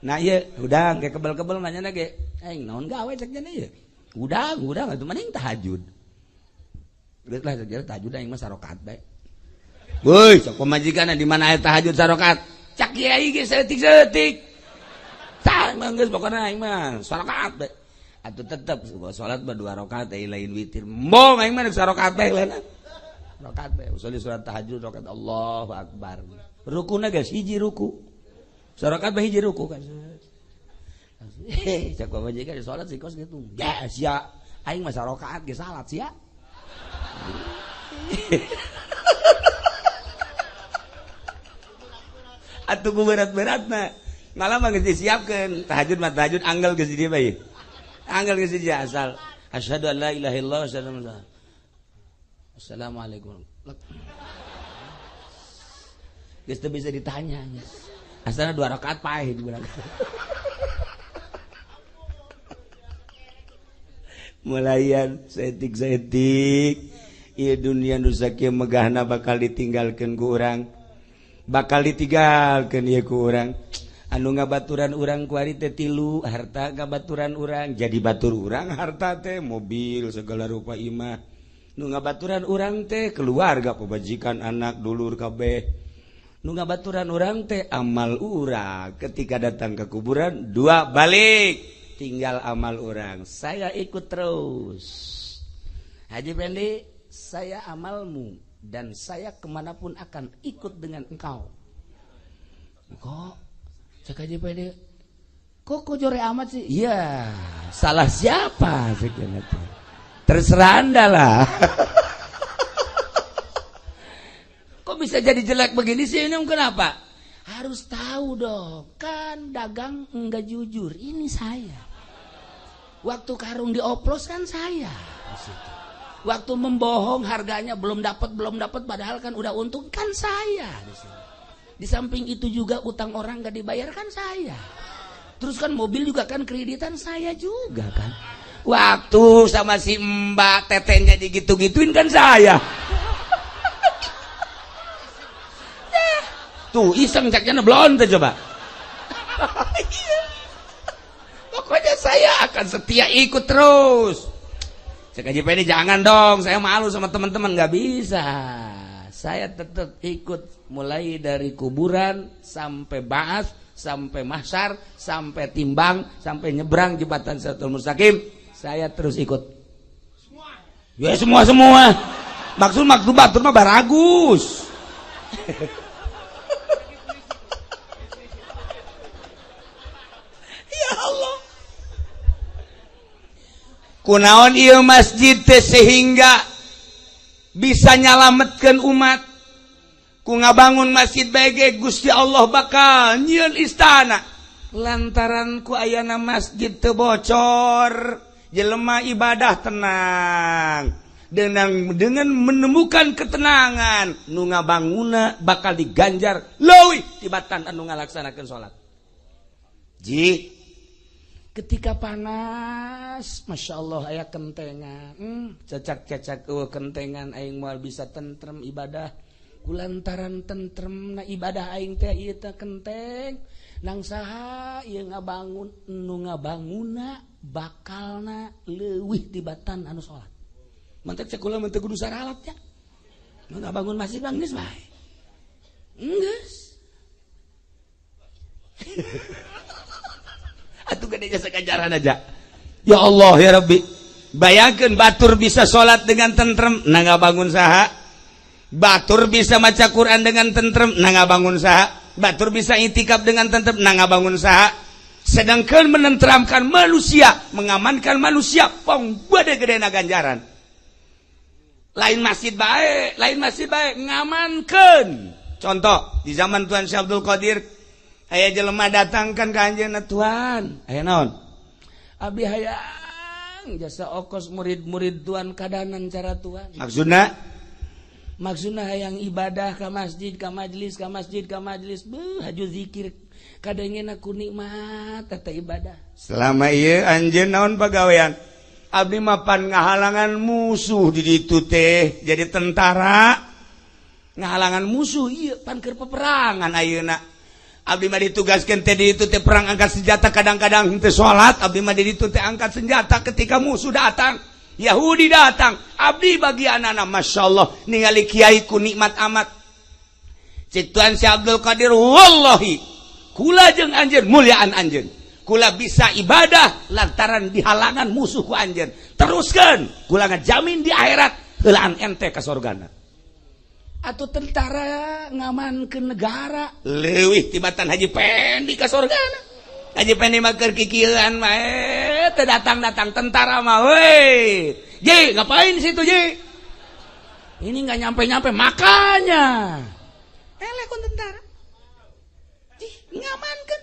Nah ieu hudang ge kebel-kebel mah nyana ge aing naon gawe cek nyana ieu. Hudang, hudang atuh mending tahajud. Geus lah cek tahajud aing mah sarokat bae. Woi, sok pamajikanna di mana aya tahajud sarokat? Cak kiai ge saeutik-saeutik. Tah mah geus pokona aing mah sarokat bae. Atuh tetep salat mah 2 rakaat lain witir. Embung aing mah rakaat bae lain. Rakaat bae usul salat tahajud rakaat Allahu akbar. Rukuna geus hiji ruku. Sarakaat bae hiji ruku kan. Cek pamajikan salat sih kos gitu. Ya sia aing mah sarakaat ge salat sia. Atuh ku berat-beratna. Malah mah geus disiapkeun tahajud mah tahajud anggal geus di dieu bae. Anggal geus di asal asyhadu an la ilaha illallah wa asyhadu anna assalamualaikum. Geus teu bisa ditanya geus. Asalna 2 rakaat paeh di berangkat. Mulayan seetik-seetik ieu dunia nu sakieu megahna bakal ditinggalkeun ku urang. Bakal ditinggalkeun ieu ku urang. Anu ngabaturan urang kuari teh tilu, harta ngabaturan urang, jadi batur urang harta teh mobil segala rupa imah. Nu ngabaturan urang teh keluarga, pemajikan, anak, dulur kabeh. Nu ngabaturan urang teh amal urang. Ketika datang ke kuburan dua balik, tinggal amal urang. Saya ikut terus. Haji Pendi, saya amalmu dan saya kemanapun akan ikut dengan engkau. Kok cek Haji Pendi, kok jore amat sih? Iya, salah siapa sih? Terserah Anda lah. Kok bisa jadi jelek begini sih ini kenapa? Harus tahu dong, kan dagang enggak jujur. Ini saya. Waktu karung dioplos kan saya. Waktu membohong harganya belum dapat padahal kan udah untung kan saya di sini. Di samping itu juga utang orang gak dibayar kan saya. Terus kan mobil juga kan kreditan saya juga kan. Waktu sama si mbak tetenya digitu-gituin kan saya. Tuh iseng caknya belum tuh coba. Pokoknya saya akan setia ikut terus. Cek Haji Pendi jangan dong, saya malu sama teman-teman, nggak bisa. Saya tetap ikut mulai dari kuburan sampai baas, sampai mahsyar, sampai timbang, sampai nyebrang jembatan Shirathul Mustaqim, saya terus ikut. Semua. Ya semua. Maksud batur mah baragus. Ya Allah. Kunaon ieu masjid teh sehingga bisa nyalametkeun umat. Ku ngabangun masjid bae ge Gusti Allah bakal nyieun istana. Lantaran ku ayana masjid teu bocor, jelema ibadah tenang. Dengan menemukan ketenangan, nu ngabanguna bakal diganjar leuwih tibatan anu ngalaksanakeun salat. Ji, ketika panas, masya Allah aya kentengan, cecak-cecak kentengan aing moal bisa tentrem ibadah. Kulantaran tentrem na ibadah aing teh ieu teh kenteng, nang saha ieu ngabangun, nu ngabanguna bakalna leuwih tibatan anu salat. Mantek cek kula mah teu kudu saralat nya. Nu ngabangun masjid mah geus bae. Geus. Atuh gede jasa ganjaran aja. Ya Allah ya Rabbi. Bayangkeun batur bisa salat dengan tentrem, na ngabangun saha? Batur bisa maca Quran dengan tentrem, na ngabangun saha? Batur bisa itikaf dengan tentrem, na ngabangun saha? Sedangkan menenteramkan manusia, mengamankan manusia, pong gede-gede na ganjaran. Lain masjid bae, ngamankeun. Contoh, di zaman Tuan Syekh Abdul Qadir, aya jelema datangkan ka anjeunna, Tuan, aya naon? Abi hayang jasa okos murid-murid Tuan kadanan cara Tuan. Maksudna? Maksudna hayang ibadah ka masjid, ka majlis, ka masjid, ka majlis, beuh haju zikir. Kadangena ku nikmat eta ibadah. Selama ieu anjeun naon pagawean? Abdi mah pan ngahalangan musuh di ditu teh, jadi tentara. Ngahalangan musuh ieu pan keur peperangan ayeuna. Abdi mah ditugaskeun teh di ditu teh perang angkat senjata, kadang-kadang teu salat, abdi mah di ditu teh angkat senjata ketika musuh datang. Yahudi datang, abdi bagianana masyaallah ningali kiai ku nikmat amat. Cek Tuan Syekh Abdul Qadir, wallahi kula jeung anjeun mulyaan anjeun. Kula bisa ibadah lantaran dihalangan musuh ku anjeun. Teruskan, kula ngajamin di akhirat heulaan ente ka sorgana. Atau tentara ngamankeun negara leuwih tibatan Haji Pendi ka sorgana. Haji Pendi mah keur kikieuan mah teu datang-datang tentara mah we. Ji, ngapain situ Ji? Ini nggak nyampe-nyampe makanya. Eleh kun tentara. Ji, ngamankeun.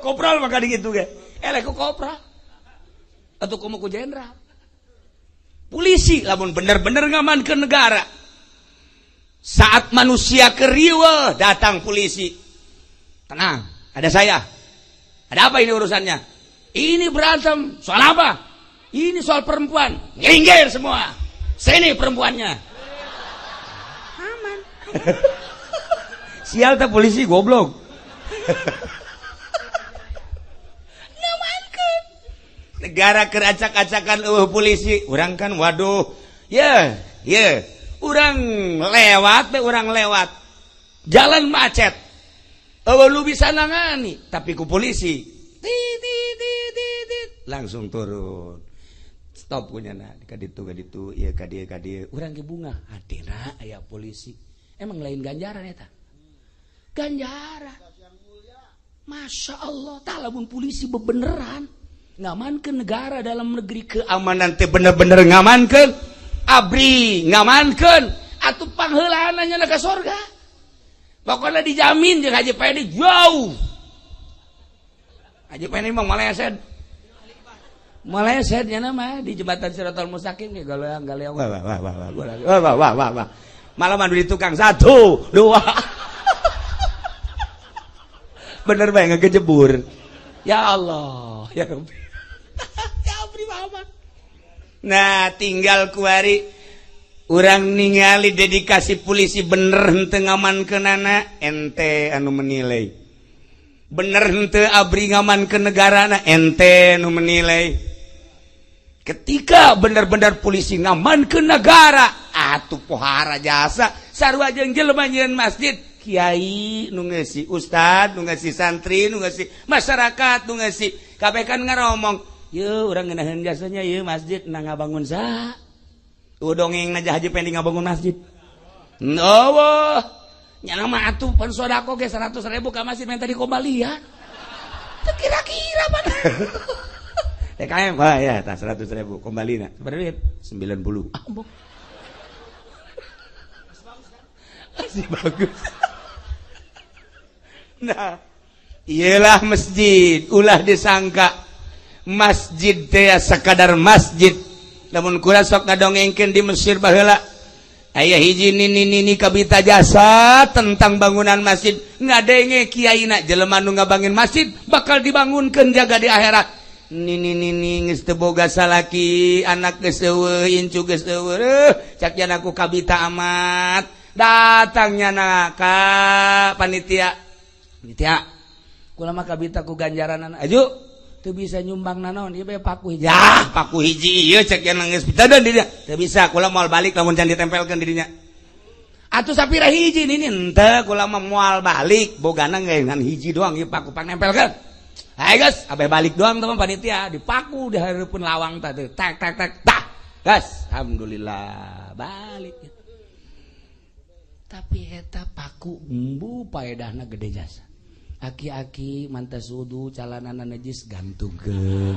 Kopral maka gitu ge. Eleh ku kopral. Atau kumu ku jenderal. Polisi lamun bener-bener ngamankeun negara. Saat manusia keriweuh datang polisi. Tenang, ada saya. Ada apa ini urusannya? Ini berantem. Soal apa? Ini soal perempuan. Minggir semua. Sini perempuannya. Aman. Sial teh polisi goblok. Ngamankeun. Negara keracak-acakan eueuh polisi, urang kan waduh. Ye, ye. Urang lewat be urang lewat. Jalan macet. Eueuh lu bisa nangani, tapi ku polisi. Ti ti ti ti ti langsung turun. Stop punya na ka ditu ieu ka dieu urang ge bunga hatina aya polisi. Emang lain ganjaran eta? Ganjaran. Masya Allah, tah lamun polisi bebeneran ngamankeun negara dalam negeri keamanan teh bener-bener ngamankeun, abri ngamankeun, atuh pangheulaanna nya ka sorga. Pokoknya dijamin jeung Haji Pendi jauh. Haji Pendi mah maleset. Maleset nya mah di jembatan Siratal Mustaqim ge galeang galeang wah wah wah wah wah wah wah wah. Malah mandu di tukang 1 2. Bener bae ngegejebur. Ya Allah, ya Rabbi. Ya Rabbi Muhammad. Nah, tinggal kuari urang ningali dedikasi polisi bener henteu ngamankeunana, ente anu menilai. Bener henteu abri ngamankeun negarana, ente anu menilai. Ketika bener-bener polisi ngamankeun negara, atuh pohara jasa sarua jeung jelema nyieun masjid. Kiai nu ngeusi, ustad nu ngeusi, santri nu ngeusi, masyarakat nu ngeusi, kabeh kan ngaromong, yeuh urang ngeunaheun jasanya yeuh masjid na ngabangun saha? Dongeng aja Haji Pendi ngabangun masjid. Eueuh, nya mah atuh pan sodako ge 100.000 ka masjid minta dikombalian. Teu kira-kira pan. TKM, wah ya tah 100.000 kombalina. Sabaraha duit? 90. Ambok. Masih bagus. Nah, iyalah masjid, ulah disangka masjid teh sakadar masjid. Lamun kula sok ngadongengkeun di Mesir baheula, aya hiji nini-nini kabita jasa tentang bangunan masjid, ngadenge kiaina jelema nu ngabangun masjid bakal dibangunkeun jaga di akhirat. Nini-nini geus teu boga salaki, anak geus eueuh, incu geus eueuh, cak jana ku kabita amat. Datangnya na ka panitia. Panitia, kula mah kabita ku ganjaranana. Aju, teu bisa nyumbang nanaon, ieu bae paku hiji. Ah, paku hiji ieu cek yang geus pitadeun di dinya. Teu bisa, kula moal balik lamun can ditempelkeun di dinya. Atuh sapira hiji nini henteu, kula mah moal balik, bogana ge ngan hiji doang ieu paku pangnempelkeun. Hai guys, abeh balik doang teman panitia, dipaku di hareupeun lawang tah teh. Tak tak tak tah. Gas, alhamdulillah balik. Tapi eta paku embu paedahna gede jasa. Aki-aki mantas wudu calanana najis gantungkeun.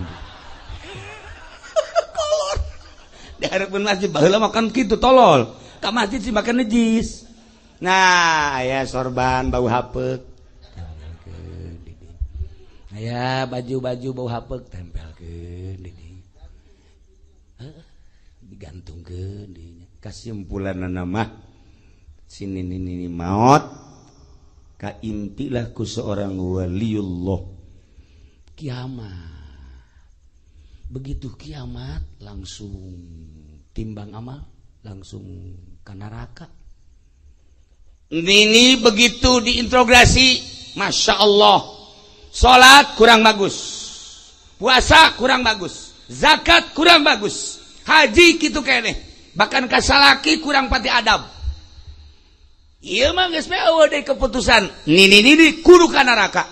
Kolor. Di hareupeun masjid baheula makan kitu tolol. Ka masjid sih makan najis. Nah, aya sorban bau hapeuk. Tempelkeun di dieu. Aya baju-baju bau hapeuk tempelkeun di dieu. Heuh, digantungkeun di dieu. Kasimpulanna mah sini nini maot kaimpilah ku seorang waliullah. Kiamat. Begitu kiamat langsung timbang amal, langsung ke neraka. Ini begitu diintrogasi, Masya Allah. Salat kurang bagus, puasa kurang bagus, zakat kurang bagus, haji gitu kene, bahkan kasalaki kurang pati adab. Ieu mah geus eueuh deui keputusan. Nini nini kudu ka neraka.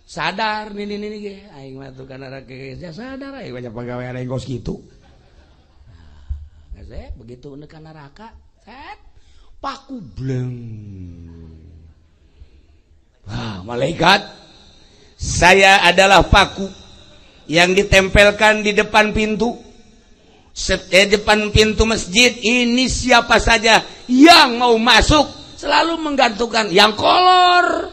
Sadar nini nini ge aing mah tuh ka neraka geus sadar aing banyak pagawean aing kos kitu. Nah, geus begitu ka neraka, set paku bleng. Wah, malaikat, saya adalah paku yang ditempelkan di depan pintu. Depan pintu masjid ini siapa saja yang mau masuk selalu menggantungkan yang kolor,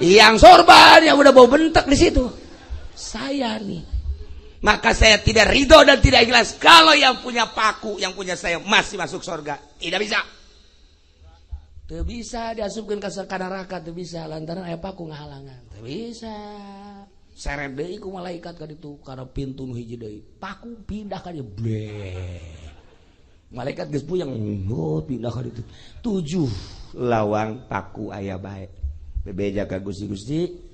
yang sorban, yang udah bau bentek di situ. Saya nih. Maka saya tidak ridho dan tidak ikhlas kalau yang punya paku, yang punya saya masih masuk surga. Tidak bisa. Teu bisa diasupkeun ka neraka, teu bisa lantaran aya paku ngahalangan. Teu bisa. Seret deui ku malaikat ka ditu kana pintu nu hiji deui. Paku pindah ka dieu. Bleh. Malaikat geus puyeng, oh pindah ka ditu. 7 lawang paku aya bae. Bebeja ka Gusti-Gusti.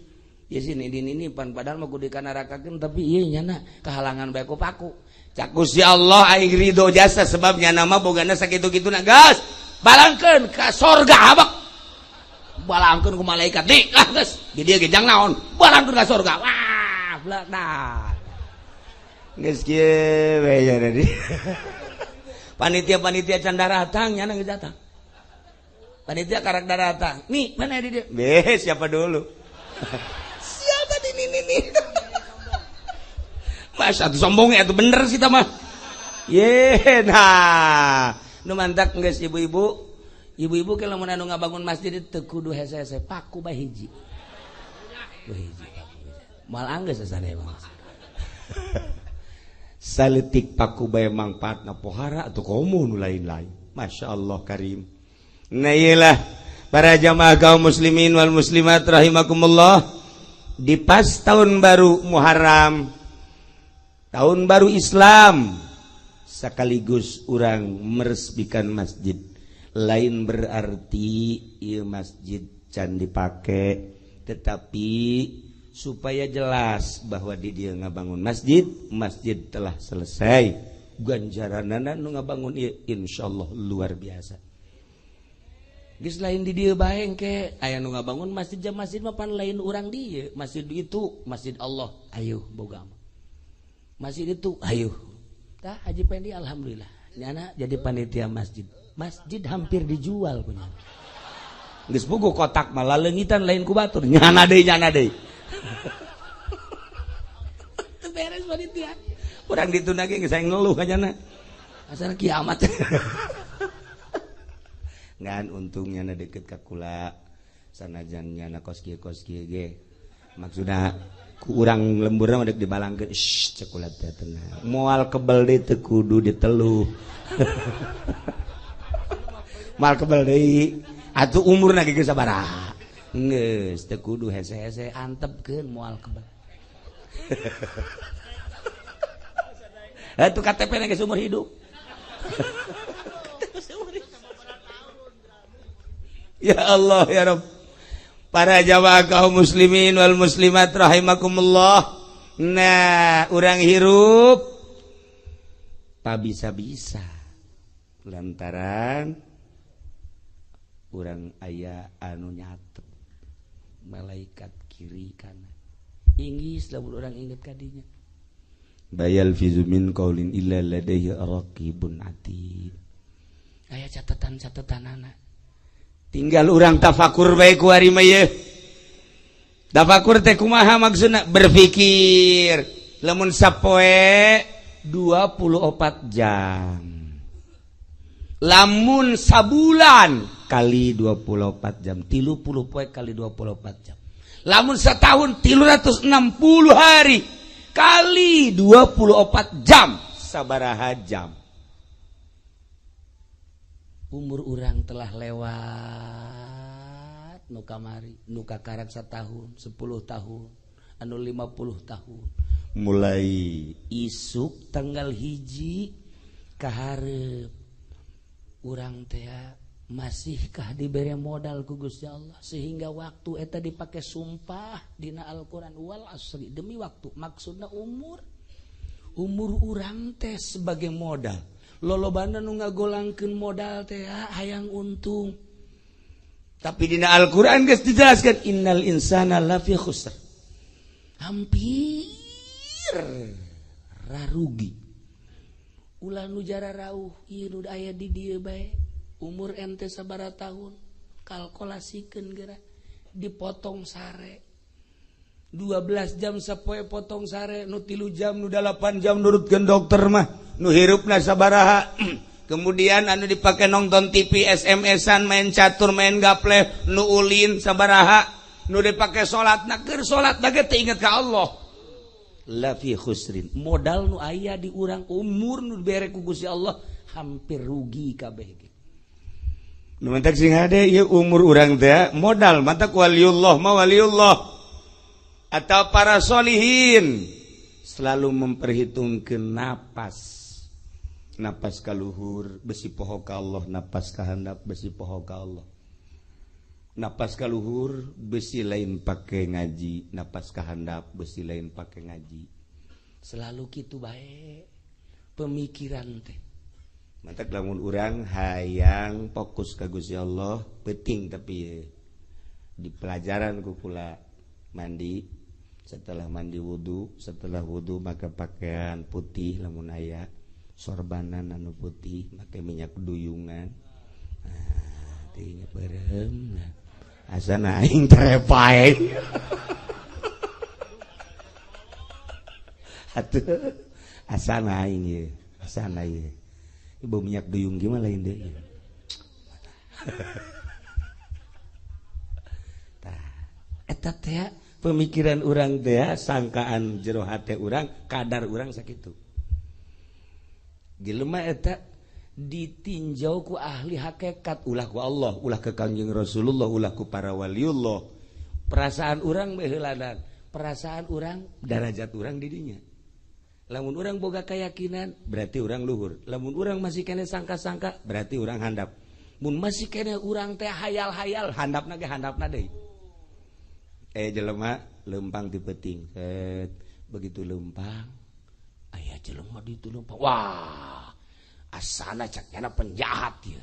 Ya sini ini ini pan padahal mah kudu dikanarakakeun tapi ieu nyana kahalangan bae ku paku. Cak Gusti Allah aing ridho jasa sebab nyana mah bogana sakitu-kituna gas. Balangkeun ka sorga abak. Balangkeun ku malaikat nih lah geus. Di dieu ge jang naon? Balangkeun ka sorga. Wah, dah. Geus kieu we ya tadi. Panitia-panitia can daratang nyana geus datang. Panitia karak daratang. Nih, mana di dieu? Be, siapa dulu? Siapa di ini nih? Mas, atuh sombong ya, atuh bener sih mah. Ye, nah. Nu mantak geus ibu-ibu. Ibu-ibu kalau mun anu ngabangun masjid teu kudu hese-hese, paku bae hiji. Hiji. Moal anggeus sasana mah. Saletik paku bae mangfaatna pohara atuh komo nu lain-lain. Masya Allah karim. Nah iyalah para jamaah kaum muslimin wal muslimat rahimakumullah, di pas tahun baru Muharram, tahun baru Islam, sekaligus urang meresmikan masjid. Lain berarti ieu masjid can dipake, tetapi supaya jelas bahwa di dia ngabangun masjid, masjid telah selesai. Ganjaranana nu ngabangun ieu insyaallah luar biasa. Geus lain di dieu bae engke aya nu ngabangun masjid, jam masjid mah pan lain urang dieu, masjid itu masjid Allah, ayo boga mah. Masjid itu ayo. Tah Haji Pendi alhamdulillah nyana jadi panitia masjid. Masjid hampir dijual punya. Geus puguh kotak mah laleungitan lain ku batur, nyana deui nyana deui. Teu beres panitia. Urang ditunda ge geus aing ngeluh ka nyana. Asal kiamat. Ngan untungnya na deket ka kula sanajan nyana kos kieu ge. Maksudna ku urang lemburna mah deuk dibalangkeun, shh cek kula teh tenang. Moal kebel deui teu kudu diteluh. Moal kebel deui. Atuh umurna ge geus sabaraha. Geus teu kudu hese-hese antepkeun moal kebel. Atuh KTP na geus umur hidup. Ya Allah ya Rabb. Para jamaah kaum muslimin wal muslimat rahimakumullah. Nah, urang hirup pabisa-bisa lantaran urang aya anu nyatet malaikat kiri kanan. Inggis lamun urang inget kadinya. Bayal fizu min qaulin illa ladaihi raqibun atid. Aya catatan-catatanana. Tinggal urang tafakur bae ku ari mah ye. Tafakur teh kumaha maksudna? Berpikir. Lamun sapoe 24 jam. Lamun sabulan kali 24 jam, 30 poe kali 24 jam. Lamun setahun 360 hari kali 24 jam, sabaraha jam. Umur urang telah lewat nu kamari, nu kakarak setahun, 10 tahun, anu 50 tahun. Mulai isuk tanggal 1 kaharep urang teh masihkah diberi modal ku Gusti Allah sehingga waktu eta dipake sumpah dina Al-Qur'an wal asri, demi waktu, maksudna umur. Umur urang teh sebagai modal. Lolobana nu ngagolangkeun modal teh hayang untung. Tapi dina Al-Qur'an geus dijelaskan innal insana lafi khusr. Hampir rarugi. Ulah nu jara rauh ieu nu aya di dieu bae. Umur ente sabaraha tahun kalkulasikeun geura dipotong sare. 12 jam sapoe potong sare, nu 3 jam, nu 8 jam nurutkeun dokter mah, nu hirupna sabaraha. Kemudian anu dipake nonton TV, SMS-an, main catur, main gaple, nu ulin sabaraha, nu dipake salat, na keur salat ge teu inget ka Allah. La fi khusrin. Modal nu aya di urang umur nu dibere ku Gusti Allah hampir rugi kabeh ge. Nu mentak sing hade ieu umur urang teh modal mantak waliullah ma waliullah atau para solihin selalu memperhitungkan napas. Napas kaluhur besi poho ka Allah, napas kahandap besi poho ka Allah. Napas kaluhur besi lain pake ngaji, napas kahandap besi lain pake ngaji. Selalu kitu bae pemikiran teh. Mantak lamun urang hayang fokus ka Gusti Allah penting, tapi di pelajaran ku kula mandi, setelah mandi wudu, setelah wudu maka pakaian putih lamun aya, sorbanan anu putih, make minyak duyungan. Nah, teuing beureum. Nah, asana aing terepae. Atuh asana aing ieu, asana ieu. Ieu minyak duyung gimana lain deui. Tah, eta teh pemikiran urang teh, sangkaan jero hate urang, kadar urang sakitu. Jelema eta ditinjau ku ahli hakikat, ulah ku Allah, ulah ke Kangjeng Rasulullah, ulah ku para waliullah. Perasaan urang baheulanan, perasaan urang derajat urang di dinya. Lamun urang boga keyakinan berarti urang luhur. Lamun urang masih kene sangka-sangka berarti urang handap. Mun masih kene urang teh hayal-hayal, handapna ge handapna deui. Jelema lempang di peuting. Set, begitu lempang aya jelema ditu lempang. Wah, asana cak nyana penjahat ieu.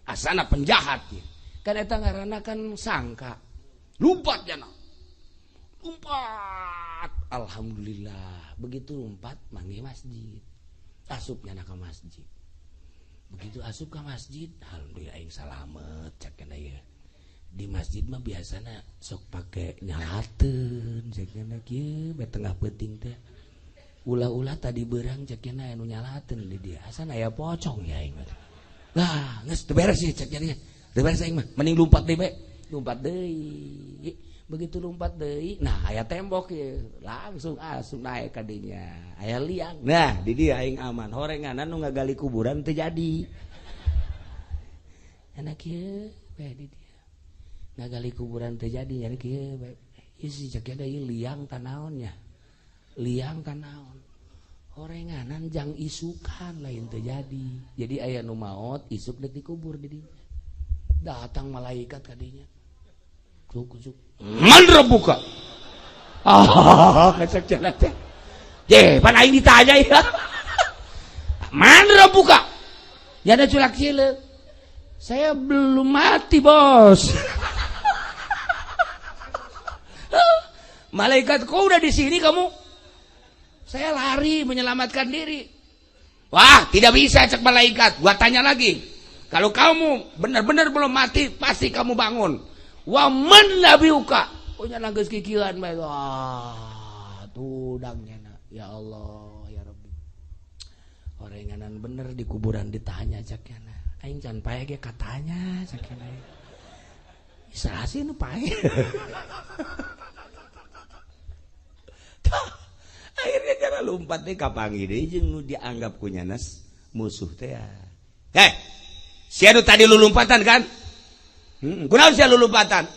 Asana penjahat ieu. Kan eta ngaranna kan sangka. Lumpat jana. Lumpat. Alhamdulillah. Begitu lumpat manggih masjid. Asup nyana ka masjid. Begitu asup ka masjid, alhamdulillah aing salamet cak nyana ieu. Di masjid mah biasana sok pake nyalateun cak nyana kieu bae tengah peuting teh. Ulah-ulah tadi berang cek nyana anu nyalateun di dia. Asana aya pocong ya aing mah. Lah, geus teu beres sih cek nyana. Teu beres aing mah, mending lumpat deui bae. Lumpat deui. Begitu lumpat deui, nah aya tembok ieu. Langsung asup naik ka dinya. Aya liang. Nah, di dia aing aman. Horenganan nu ngagali kuburan teu jadi. Enak kieu bae di dia. Ngagali kuburan teu jadi, jadi kieu bae. Ieu si cek nyana ieu liang tanaonnya. Liang tanaon. Horenganan jang isukan lain terjadi. Jadi aya nu maot isuk deuk dikubur di dinya. Datang malaikat ka dinya. Cuk cuk. Man rebuka. Ah, kacak jalan teh. Ye, pan aing ditanya ya. Man rebuka. Ya ada culak cileuk. Saya belum mati, Bos. Malaikat, kok udah di sini kamu? Saya lari menyelamatkan diri. Wah, tidak bisa cek malaikat. Gua tanya lagi. Kalau kamu benar-benar belum mati, pasti kamu bangun. Wa man nabiuka. Punya nangis kikilan bae. Wah, tudangnya na. Ya Allah, ya Rabbi. Orenganan bener di kuburan ditanya cek na. Aing can pae ge katanya cek na. Saha sih nu pae? Akhirnya cara lompat deh kapangi deh jeung nu dianggap ku nyanas musuh teh. Heh, sia nu tadi lu lompatan kan? Kunaon sia lu lompatan?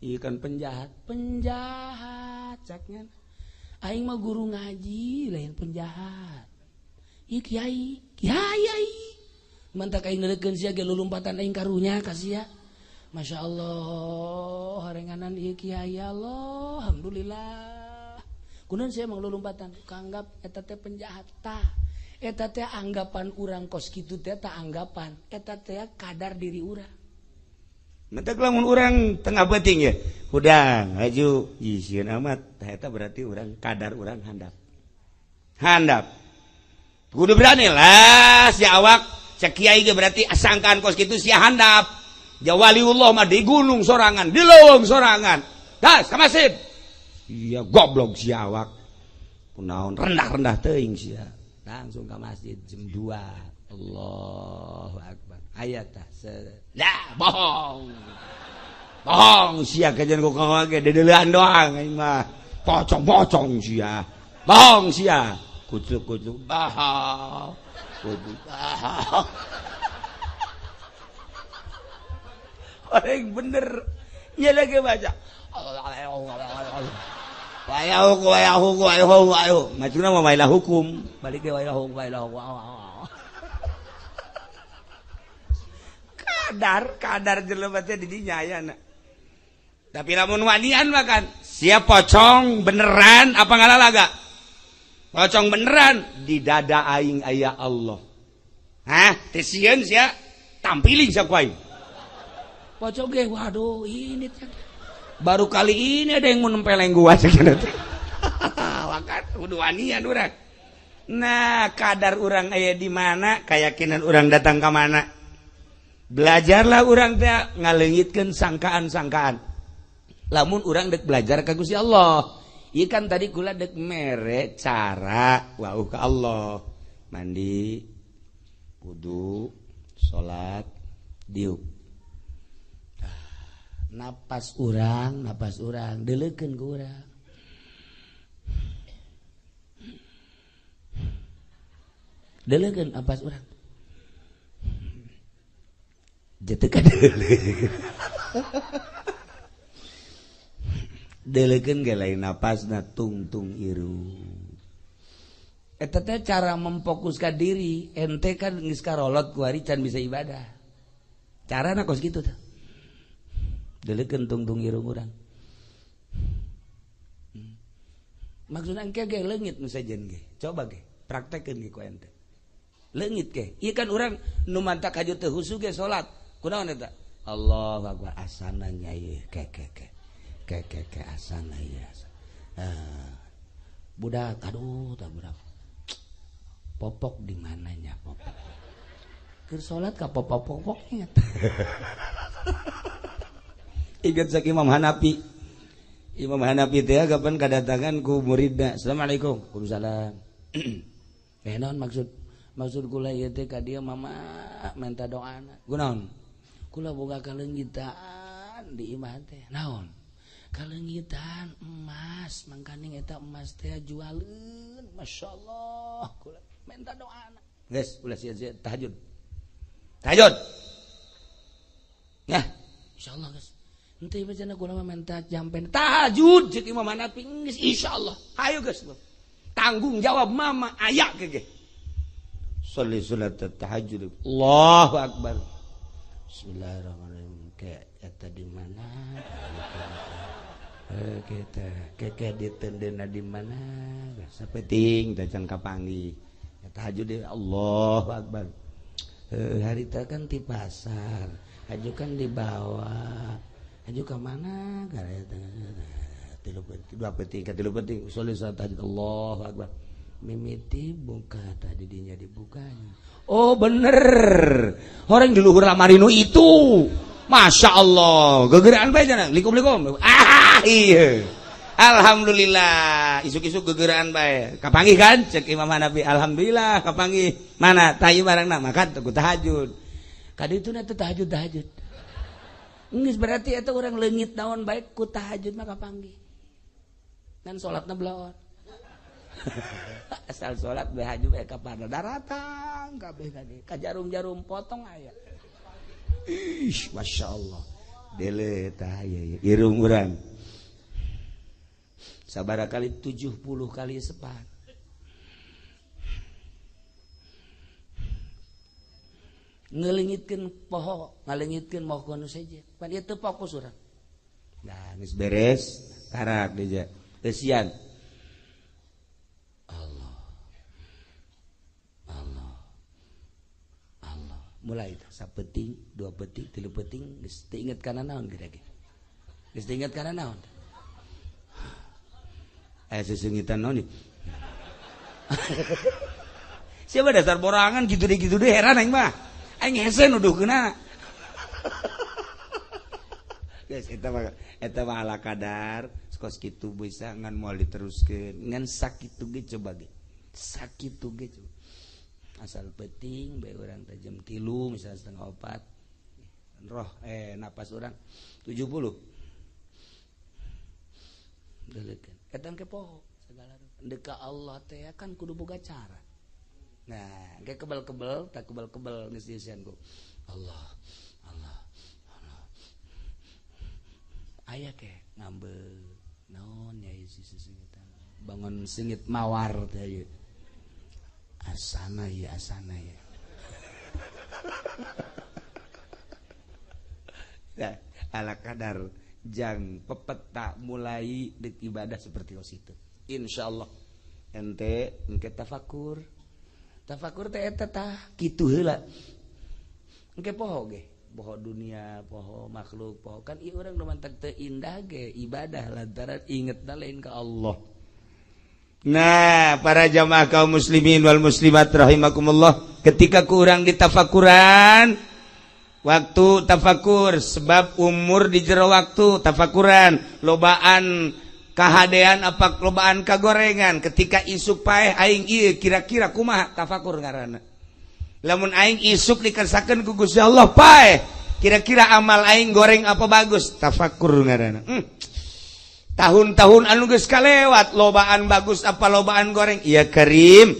Ieu kan penjahat, penjahat caknya. Aing mah guru ngaji lain penjahat. Ieu kiai, kiai. Mantak aing neurekeun sia ge lu lompatan aing karunya ka sia. Masya Allah, harenganan ieu kiai Allah, alhamdulillah. Kunaon sia emang lulumpatan kanggap eta teh penjahat tah. Eta teh anggapan urang kos kitu teh tah anggapan eta teh kadar diri urang. Mentak lamun urang tengah peuting ya hudang haju sieun amat tah eta berarti urang kadar urang handap. Handap. Kudu berani lah si awak cek kiai ge berarti sangkaan kos kitu sia handap. Ja waliullah mah di gunung sorangan, di leuweung sorangan. Gas ka masjid. Iya goblok si awak. Kunaon rendah-rendah teuing sia. Langsung ka masjid jam 2. Allahu akbar. Aya tah. Lah bohong. Bohong sia kajian ku kawage dedeulean doang aing mah. Pocong-pocong sia. Bohong sia. Kucuk-kucuk bohong. Kucuk bohong. Orang bener. Nya lagi baca. Wayahu wayahu wayahu wayahu. Macuna mah wailah hukum. Balik ge wailah hukum wailah hukum. Kadar kadar jelema teh di dinya aya na. Tapi lamun wanian mah kan siap pocong beneran apa ngalalaga? Pocong beneran di dada aing aya Allah. Hah, teu sieun sia tampiling sia ku aing. Pocong ge waduh ini baru kali ini ada yang mau nempeleng gua cek teh. Wakan kudu wanian urang. Nah, kadar urang aya di mana, keyakinan urang datang ka mana. Belajarlah urang teh ngaleungitkeun sangkaan-sangkaan. Lamun urang dek belajar ka Gusti Allah. Ieu kan tadi kula dek mere cara wauh ka Allah. Mandi, wudu, salat, diuk. Napas urang, deleukeun ku urang. Deleukeun napas urang. Jatuh ka deuleukeun. Deleukeun ge lain napasna tungtung irung. Eta teh cara memfokuskan diri, ente kan geus karolot ku ari can bisa ibadah. Carana kos kitu tah. Deleukeun tungtung irung urang. Maksudna engke ge leungit nu sejen ge. Coba ge, praktekkeun ge ku ente. Leungit ge. Ieu kan urang nu mantak haju teu husu ge salat. Kunaon eta? Allahu akbar asana nya ieu ke ke ke. Ke ke ke asana ieu. Budak aduh tah budak. Popok di mananya popok. Keur salat ka popok-popok ingat. Ingat sak Imam Hanafi. Imam Hanafi teh kapan kadatangan ku muridna. Assalamualaikum. Waalaikumsalam. Naon maksud kula ieu teh ka dieu mama minta doana. Kunaon? Kula boga kaleungitan di imah teh. Naon? Kaleungitan emas, mangkaning eta emas teh jualeun. Masyaallah, kula minta doana. Geus, ulah sia-sia tahajud. Tahajud. Yah, insyaallah geus. Henteu bacana kula mah minta jampen tahajud cek Imam Hanafi geus insyaallah. Hayu geus. Tanggung jawab mama aya ke ge. Sholli salat tahajud. Allahu akbar. Bismillahirrahmanirrahim. Ke eta di mana? Kita keke ditendena di mana? Sapeting teh can kapanggih. Tahajud Allahu akbar. Harita kan di pasar, haju kan di bawah. Haju ka mana? Tilu penting, dua penting, tilu penting. Sholli salat tahajud Allahu akbar. Mimiti buka tadi dinya dibukanya. Oh bener, orang di luhur lamarinu itu, masya Allah, gegeraan bae jangan, likum-likum. Ah iya, alhamdulillah, isuk-isuk gegeraan bae. Kapanggih kan? Cek Imam Hanafi, alhamdulillah kapanggih. Mana tayu barangna makan ku tahajud. Kaditu na teh tahajud tahajud. Geus berarti eta urang leungit naon bae ku tahajud mah kapanggih. Dan salatna belaon. Asal salat bae haju bae ka pada daratang kabeh kade ka jarum-jarum potong aya. Ih, masyaallah. Dele tah ieu irung urang. Sabaraha kali 70 kali sepan. Ngelingitkeun poho, ngalengitkeun moho nu sejen. Pan ieu teu fokus urang. Nah, geus beres, karak deja. Eusian. Mulai sapeting, dua peting, tilu peting, geus teu inget kana naon geura ge. Geus teu inget kana naon. Aya sesengitan naon ieu? Siapa dasar borangan gitu deh heran aing mah. Aing hese nuduhkeunna. Geus eta mah ala kadar kos kitu bisa ngan moal diteruskeun ngan sakitu ge coba ge. Sakitu ge coba. Asal penting bae urang teh jam 3 misalnya 3:30 roh napas urang 70. Deulekeun. Eta engke poho segala rupa. Deka Allah teh kan kudu boga cara. Nah, engke kebel-kebel tak kebel-kebel geus dieusian ku Allah, Allah, Allah. Aya ke ngambek naon ya isi sesingitan. Bangun singit mawar teh ieu. Asana ya, asana ya. Nah, ala kadar jang pepeta mulai dek ibadah seperti itu. Insyaallah ente engke tafakur. Tafakur teh eta tah kitu heula. Engke poho ge, poho dunia, poho makhluk, poho kan ieu urang nu mantak teu indah ge ibadah lantaran ingetna lain ka Allah. Nah, para jamaah kaum muslimin wal muslimat rahimakumullah, ketika kurang ditafakuran, waktu tafakur sebab umur di jero waktu tafakuran, lobaan kahadean apa lobaan kagorengan, ketika isuk paeh aing ieu kira-kira kumaha tafakur ngaranna. Lamun aing isuk dikersakeun ku Gusti Allah paeh, kira-kira amal aing goreng apa bagus, tafakur ngaranna. Tahun-tahun anu geus kalewat lobaan bagus apa lobaan goreng, ya Karim.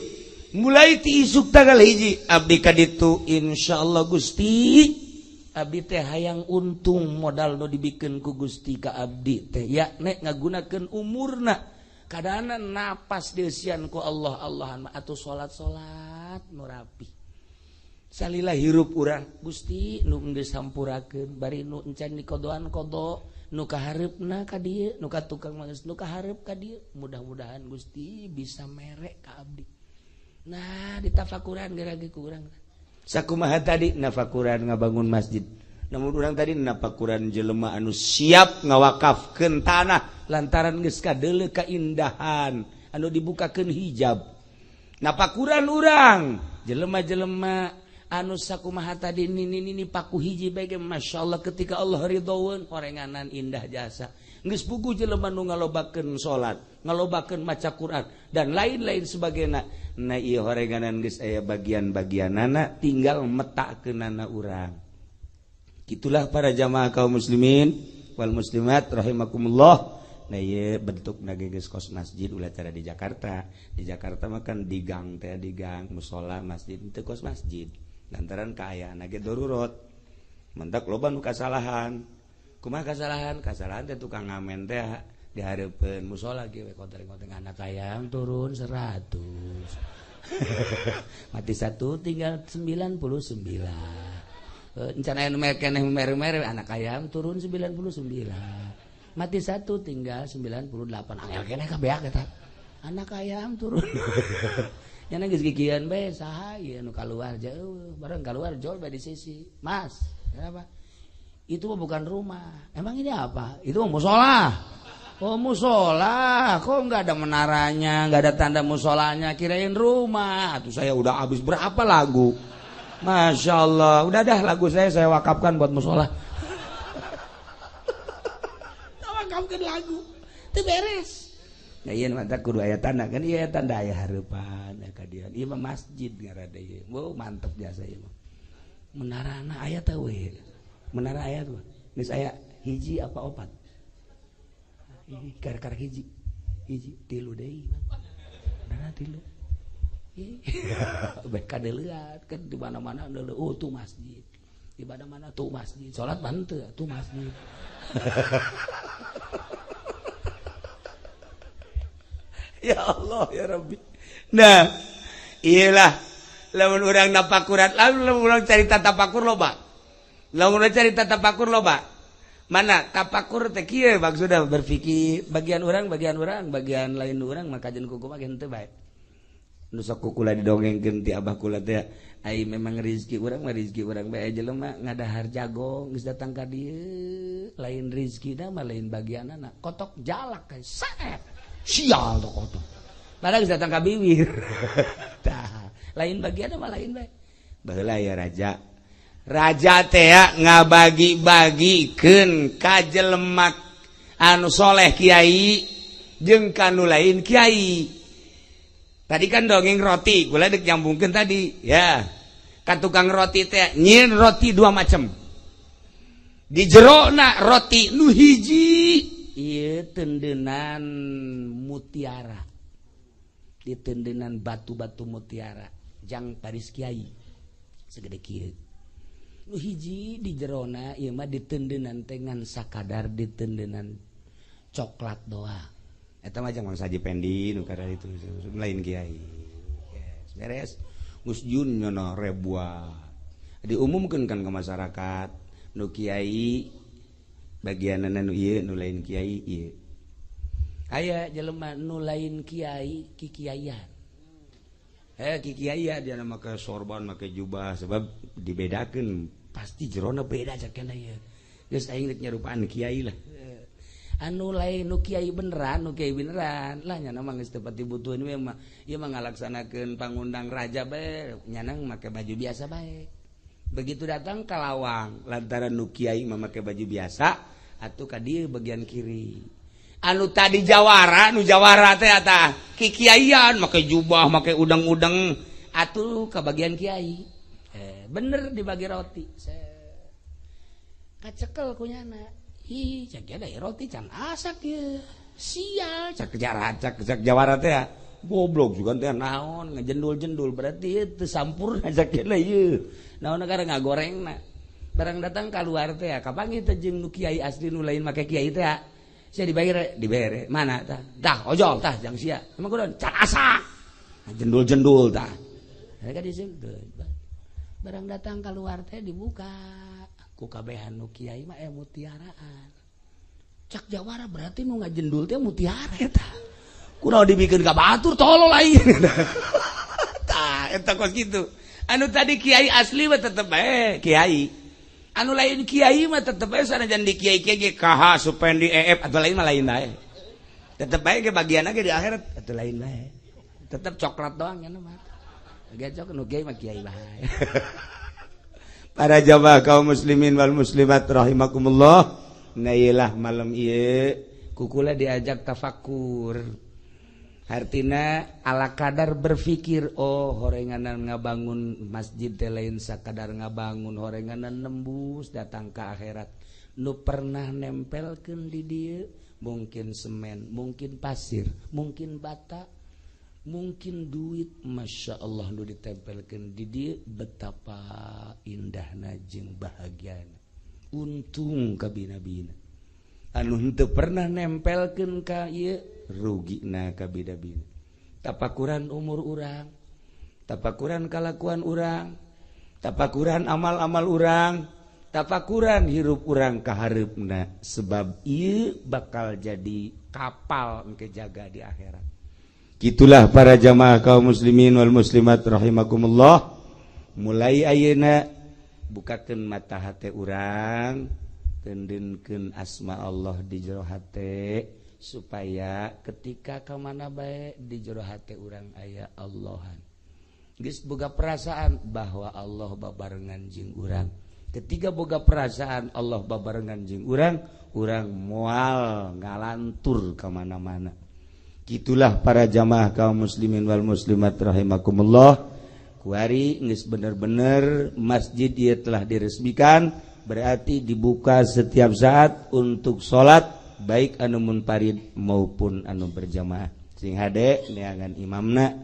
Mulai ti isuk tanggal hiji abdi ka ditu insyaallah Gusti abdi teh hayang untung modal nu dibikeun ku Gusti ka abdi teh ya nek ngagunakeun umurna kadana napas dieusian ku Allah Allahan atuh salat-salat nu rapi salila hirup urang Gusti nu geus hampurakeun bari nu encan dikodoan kodo nu kahareupna ka dieu nu ka tukang manis nu kahareup ka dieu mudah-mudahan Gusti bisa merek ka abdi. Nah ditafakuran geura ge ku urang sakumaha tadi nafakuran ngabangun masjid, namun urang tadi nafakuran jelema anu siap ngawakafkeun tanah lantaran geus kadeuleu kaindahan anu dibukakeun hijab. Nafakuran urang jelema-jelema anu sakumaha tadi nini paku hiji bae ge masyaallah ketika Allah ridhoeun horenganan indah jasa geus puguh jelema nu ngalobakeun salat ngalobakeun maca Quran dan lain-lain sebagainya. Nah ieu horenganan geus aya bagian-bagianana tinggal metakeunana urang. Itulah para jamaah kaum muslimin wal muslimat rahimakumullah. Nah ieu bentukna ge geus kos masjid ulah cara di Jakarta. Di Jakarta mah kan di gang teh di gang musala masjid teu kos masjid. Lantaran kaayaan ge darurat mentak loba nu kasalahan. Kumaha kasalahan? Kasalahan teh tukang ngamen teh di hareupeun musala ge we konteng-konteng anak ayam turun 100. Mati satu tinggal 99. Encan aya nu keneh mere-mere anak ayam turun 99. Mati satu tinggal 98. Angel keneh kabeak eta. Anak ayam turun. Nyana geus gigian bae saha ieu nu kaluar jauh, bareng kaluar jol bae di sisi. Mas, kenapa? Itu mah bukan rumah. Emang ini apa? Itu mah musola. Oh musola, kok nggak ada menaranya, nggak ada tanda musolanya, kirain rumah. Tuh saya udah habis berapa lagu. Masya Allah, udah dah lagu saya wakafkan buat musola. Wakafkan lagu, itu beres. Nah iya mantap kudu aya tanda kan iya tanda aya hareupan ya ka dieu. Ieu mah masjid ngaranna ieu. Wow mantep jasa ieu mah. Menarana aya teh we. Menara aya tuh. Geus aya hiji apa opat? Kar-kar hiji. Hiji tilu deui mah. Menara tilu. Bae kadeuleut kan di mana-mana deuleu oh tuh masjid. Di mana-mana tuh masjid. Salat mah henteu tuh masjid. Ya Allah ya Rabbi. Nah, iyalah lamun urang napakuran, lamun urang carita tapakur loba. Lamun urang carita tapakur loba. Mana tapakur teh kieu maksudna berpikir bagian urang, bagian lain urang maka jeung kuku mah henteu bae. Nu sok kula didongengkeun ti abah kula teh, ai memang rizki urang mah rizki urang bae, jelema ngadahar jago geus datang ka dieu, lain rizkina mah, lain bagianana. Kotok jalak set, sial tuh kotok, padahal geus datang ka bibir. Tah, lain bagianna mah lain bae. Baheula ya raja, raja teh ngabagi-bagikeun ka jelema anu soleh kiai jeung kanu lain kiai. Tadi kan dongeng roti, kula dek nyambungkeun tadi ya. Ka tukang roti teh nyieun roti dua macam, di jerona roti nu hiji ieu tendenan mutiara, di tendenan batu-batu mutiara jang Paris kiai segede kieu. Nu hiji di jerona ieu mah ditendenan teh ngan sakadar ditendenan coklat doang. Eta mah jang Mang Saji Pendi nu kada itu lain kiai. Yes, beres geus jun nyono ribuan diumumkeun kan ke masyarakat, nu kiai bagianana nu ieu, nu lain kiai ieu. Aya jelema nu lain kiai kikiaian. Eh, kikiai ya, dia make sorban, make jubah, sebab dibedakeun pasti jerona beda cakena ieu. Geus, aing rek nyarupaan kiai lah. Anu lain nu kiai beneran, nu kiai beneran lah, nyana mah geus teu pati butuheun we mah, ieu mah ngalaksanakeun pangundang raja bae, nyana make baju biasa bae. Begitu datang ka lawang, lantaran nu kiai mah make baju biasa atuh ka dieu bagian kiri. Anu tadi jawara, nu jawara teh tah kikiaian, make jubah, make udang-udang. Atuh ke bagian kiai. Eh, bener dibagi roti. Kacekel kunyana, ih, cek ada roti can asak ya, sial. Cek jara, cek cek jawara teh goblok juga teh, naon ngejendul-jendul, berarti itu sampurna cek ieu, naon negara ngagorengna. Barang datang keluar teh kapan teh jeung nu kiai asli, nu lain make kiai teh, sia dibayar, dibere mana tah, tah ojol tah jang sia emang kudu can asak jendul-jendul tah. Mereka di barang datang keluar teh dibuka ku kabehan, nu kiai mah mutiaraan. Cak jawara, berarti nu ngajendul teh mutiara eta, kunaon dibikin ka batur, tolol lain. Tah, eta kos kitu. Anu tadi kiai asli mah tetep bae kiai, anu lain kiai mah tetep bae sanajan di kiai kiai KH Supendi EF atau lain mah lain bae, tetep bae ke bagian ge di akhirat atau lain bae, tetep coklat doang ya mah. Bagian coklat, nu kiai mah kiai bae. Para jamaah kaum muslimin wal muslimat rahimakumullah, nah, iyalah malam ieu kukula diajak tafakur. Artina ala kadar berpikir, oh, horenganan ngabangun masjid teh lain sakadar ngabangun, horenganan nembus datang ke akhirat. Nu pernah nempelkeun di dieu mungkin semen, mungkin pasir, mungkin bata, mungkin duit. Masya Allah, nu ditempelkeun di dieu betapa indahna jeung bahagiana, untung kabina-bina. Anu henteu pernah nempelkeun ka ieu, rugina kabida-bina. Tapakuran umur urang, tapakuran kalakuan urang, tapakuran amal-amal urang, tapakuran hirup urang kahareupna, sebab ieu bakal jadi kapal engke jaga di akhirat. Gitulah para jamaah kaum muslimin wal muslimat rahimakumullah. Mulai ayeuna bukakeun mata hate urang, tendenkeun asma Allah di jero hate, supaya ketika ka mana bae di jero hate urang aya Allahan. Geus boga perasaan bahwa Allah babarengan jeung urang. Ketika boga perasaan Allah babarengan jeung urang, urang moal ngalantur ka mana-mana. Gitulah para jamaah kaum muslimin wal muslimat rahimakumullah. Kuari geus bener-bener masjid dia telah diresmikan, berarti dibuka setiap saat untuk sholat, baik anu munfarid maupun anu berjamaah. Sing hade neangan imamna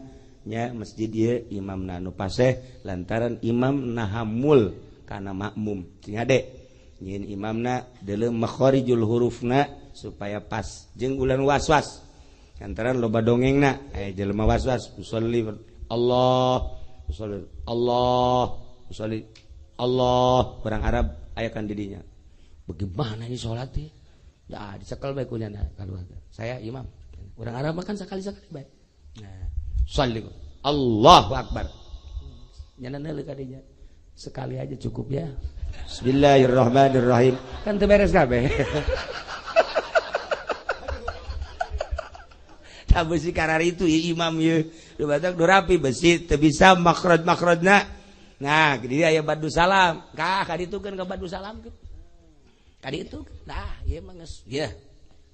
nya. Masjid ieu imamna anu paseh, lantaran imam nahamul kana makmum. Sing hade nyieun imamna, deuleu makharijul hurufna supaya pas, jeung ulah was-was, lantaran loba dongengna aya jelema was-was, usolli Allah, usolli Allah, usolli Allah, orang Arab aya kan didinya, bagaimana ini sholat ya? Ya, dicekel bae kunyana keluarga. Saya imam. Orang Arab makan sekali-sekali bae. Nah, sholli. Allahu akbar. Nyana neuleuh ka dinya. Sekali aja cukup ya. Bismillahirrahmanirrahim. Kan teu beres kabeh. Tah besi karar itu imam ieu. Du batak du rapi besi teu bisa makhraj-makhrajna. Nah, jadi aya badu salam. Kah ka ditu keun ka badu salam keun. Ka ditu. Nah, ieu mah geus. Ieu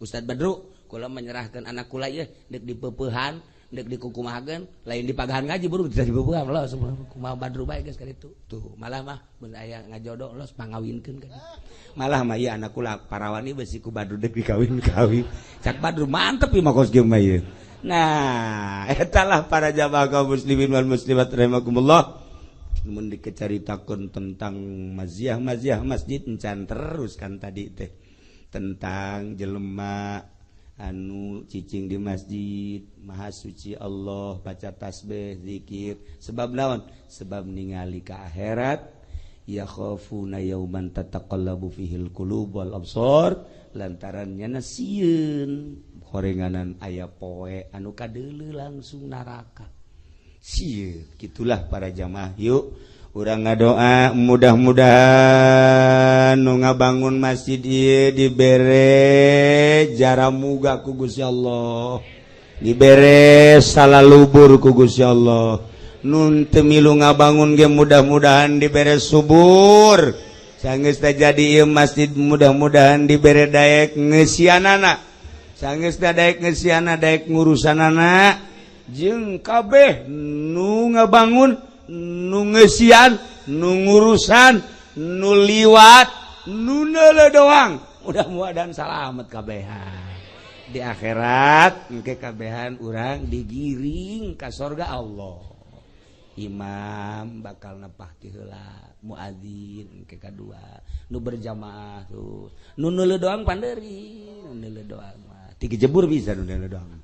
Ustad Badru kula menyerahkan anak kula ieu deuk dipeupehan, deuk dikukumahakeun, lain dipagahan ngaji buru bisa dipeupehan los kumaha Badru bae geus ka ditu. Tuh, malah mah mun aya ngajodoh los pangawinkeun ka ditu. Malah mah ieu anak kula parawani besi ku Badru deuk dikawin-kawin. Cak Badru mantep ieu mah kos kieu mah ieu. Nah, eta lah para jamaah kaum muslimin wal muslimat rahimakumullah. Mun dicaritakeun tentang maziah-maziah masjid encan terus kan tadi teh tentang jelema anu cicing di masjid maha suci Allah baca tasbih zikir sebab naon sebab ningali ka akhirat ya khafuna yauman tataqallabu fihil qulub wal absar lantaran nyana sieun horenganan aya poe anu kadeuleu langsung neraka sieun. Gitulah para jamaah. Yuk urang ngadoa mudah-mudahan nu ngabangun masjid ieu dibere jaramuga ku Gusti Allah, dibere salalubur ku Gusti Allah. Nun teu milu ngabangun ge mudah-mudahan dibere subur. Sanggeus teh jadi ieu masjid mudah-mudahan dibere daek ngeusianana. Sanggeus teh daek ngeusiana daek ngurusanana jeung kabeh nu ngabangun nu ngeusian nu ngurusan nu liwat nu neuleuh doang mudah-mudahan salamet kabehan di akhirat engke kabehan urang digiring ka sorga Allah. Imam bakal nepah ti heula, muadzin engke kadua, nu berjamaah tuh nu neuleuh doang panderi, nu neuleuh doang mah tiga jebur bisa nu neuleuh doang.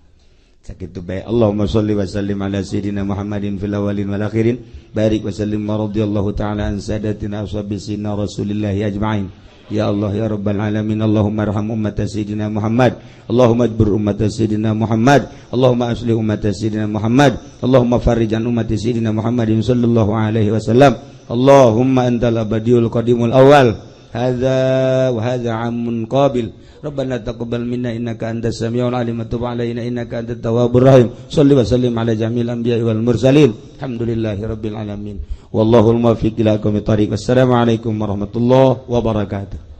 Sakitu bae. Allahumma sholli wa sallim ala sayyidina Muhammadin fil awwalin wal akhirin. Barik wa sallim wa radhiyallahu ta'ala an sadatina ashabi sayyidina Rasulillah ajma'in. Ya Allah ya Rabbal alamin. Allahumma arham ummat sayyidina Muhammad. Allahumma ajbur ummat sayyidina Muhammad. Allahumma aslih ummat sayyidina Muhammad. Allahumma farrij an ummat sayyidina Muhammadin sallallahu alaihi wasallam. Allahumma antal abadiul qadimul awal. Hadza wa hadza amun qabil. Rabbana taqabbal minna innaka antas samiul alim wa tub alaina innaka antat tawwabur rahim. Shalli wa sallim ala jami'il anbiya'i wal mursalin. Alhamdulillahi rabbil alamin. Wallahul muwaffiq ila aqwamit thariq. Wassalamu alaikum warahmatullahi wabarakatuh.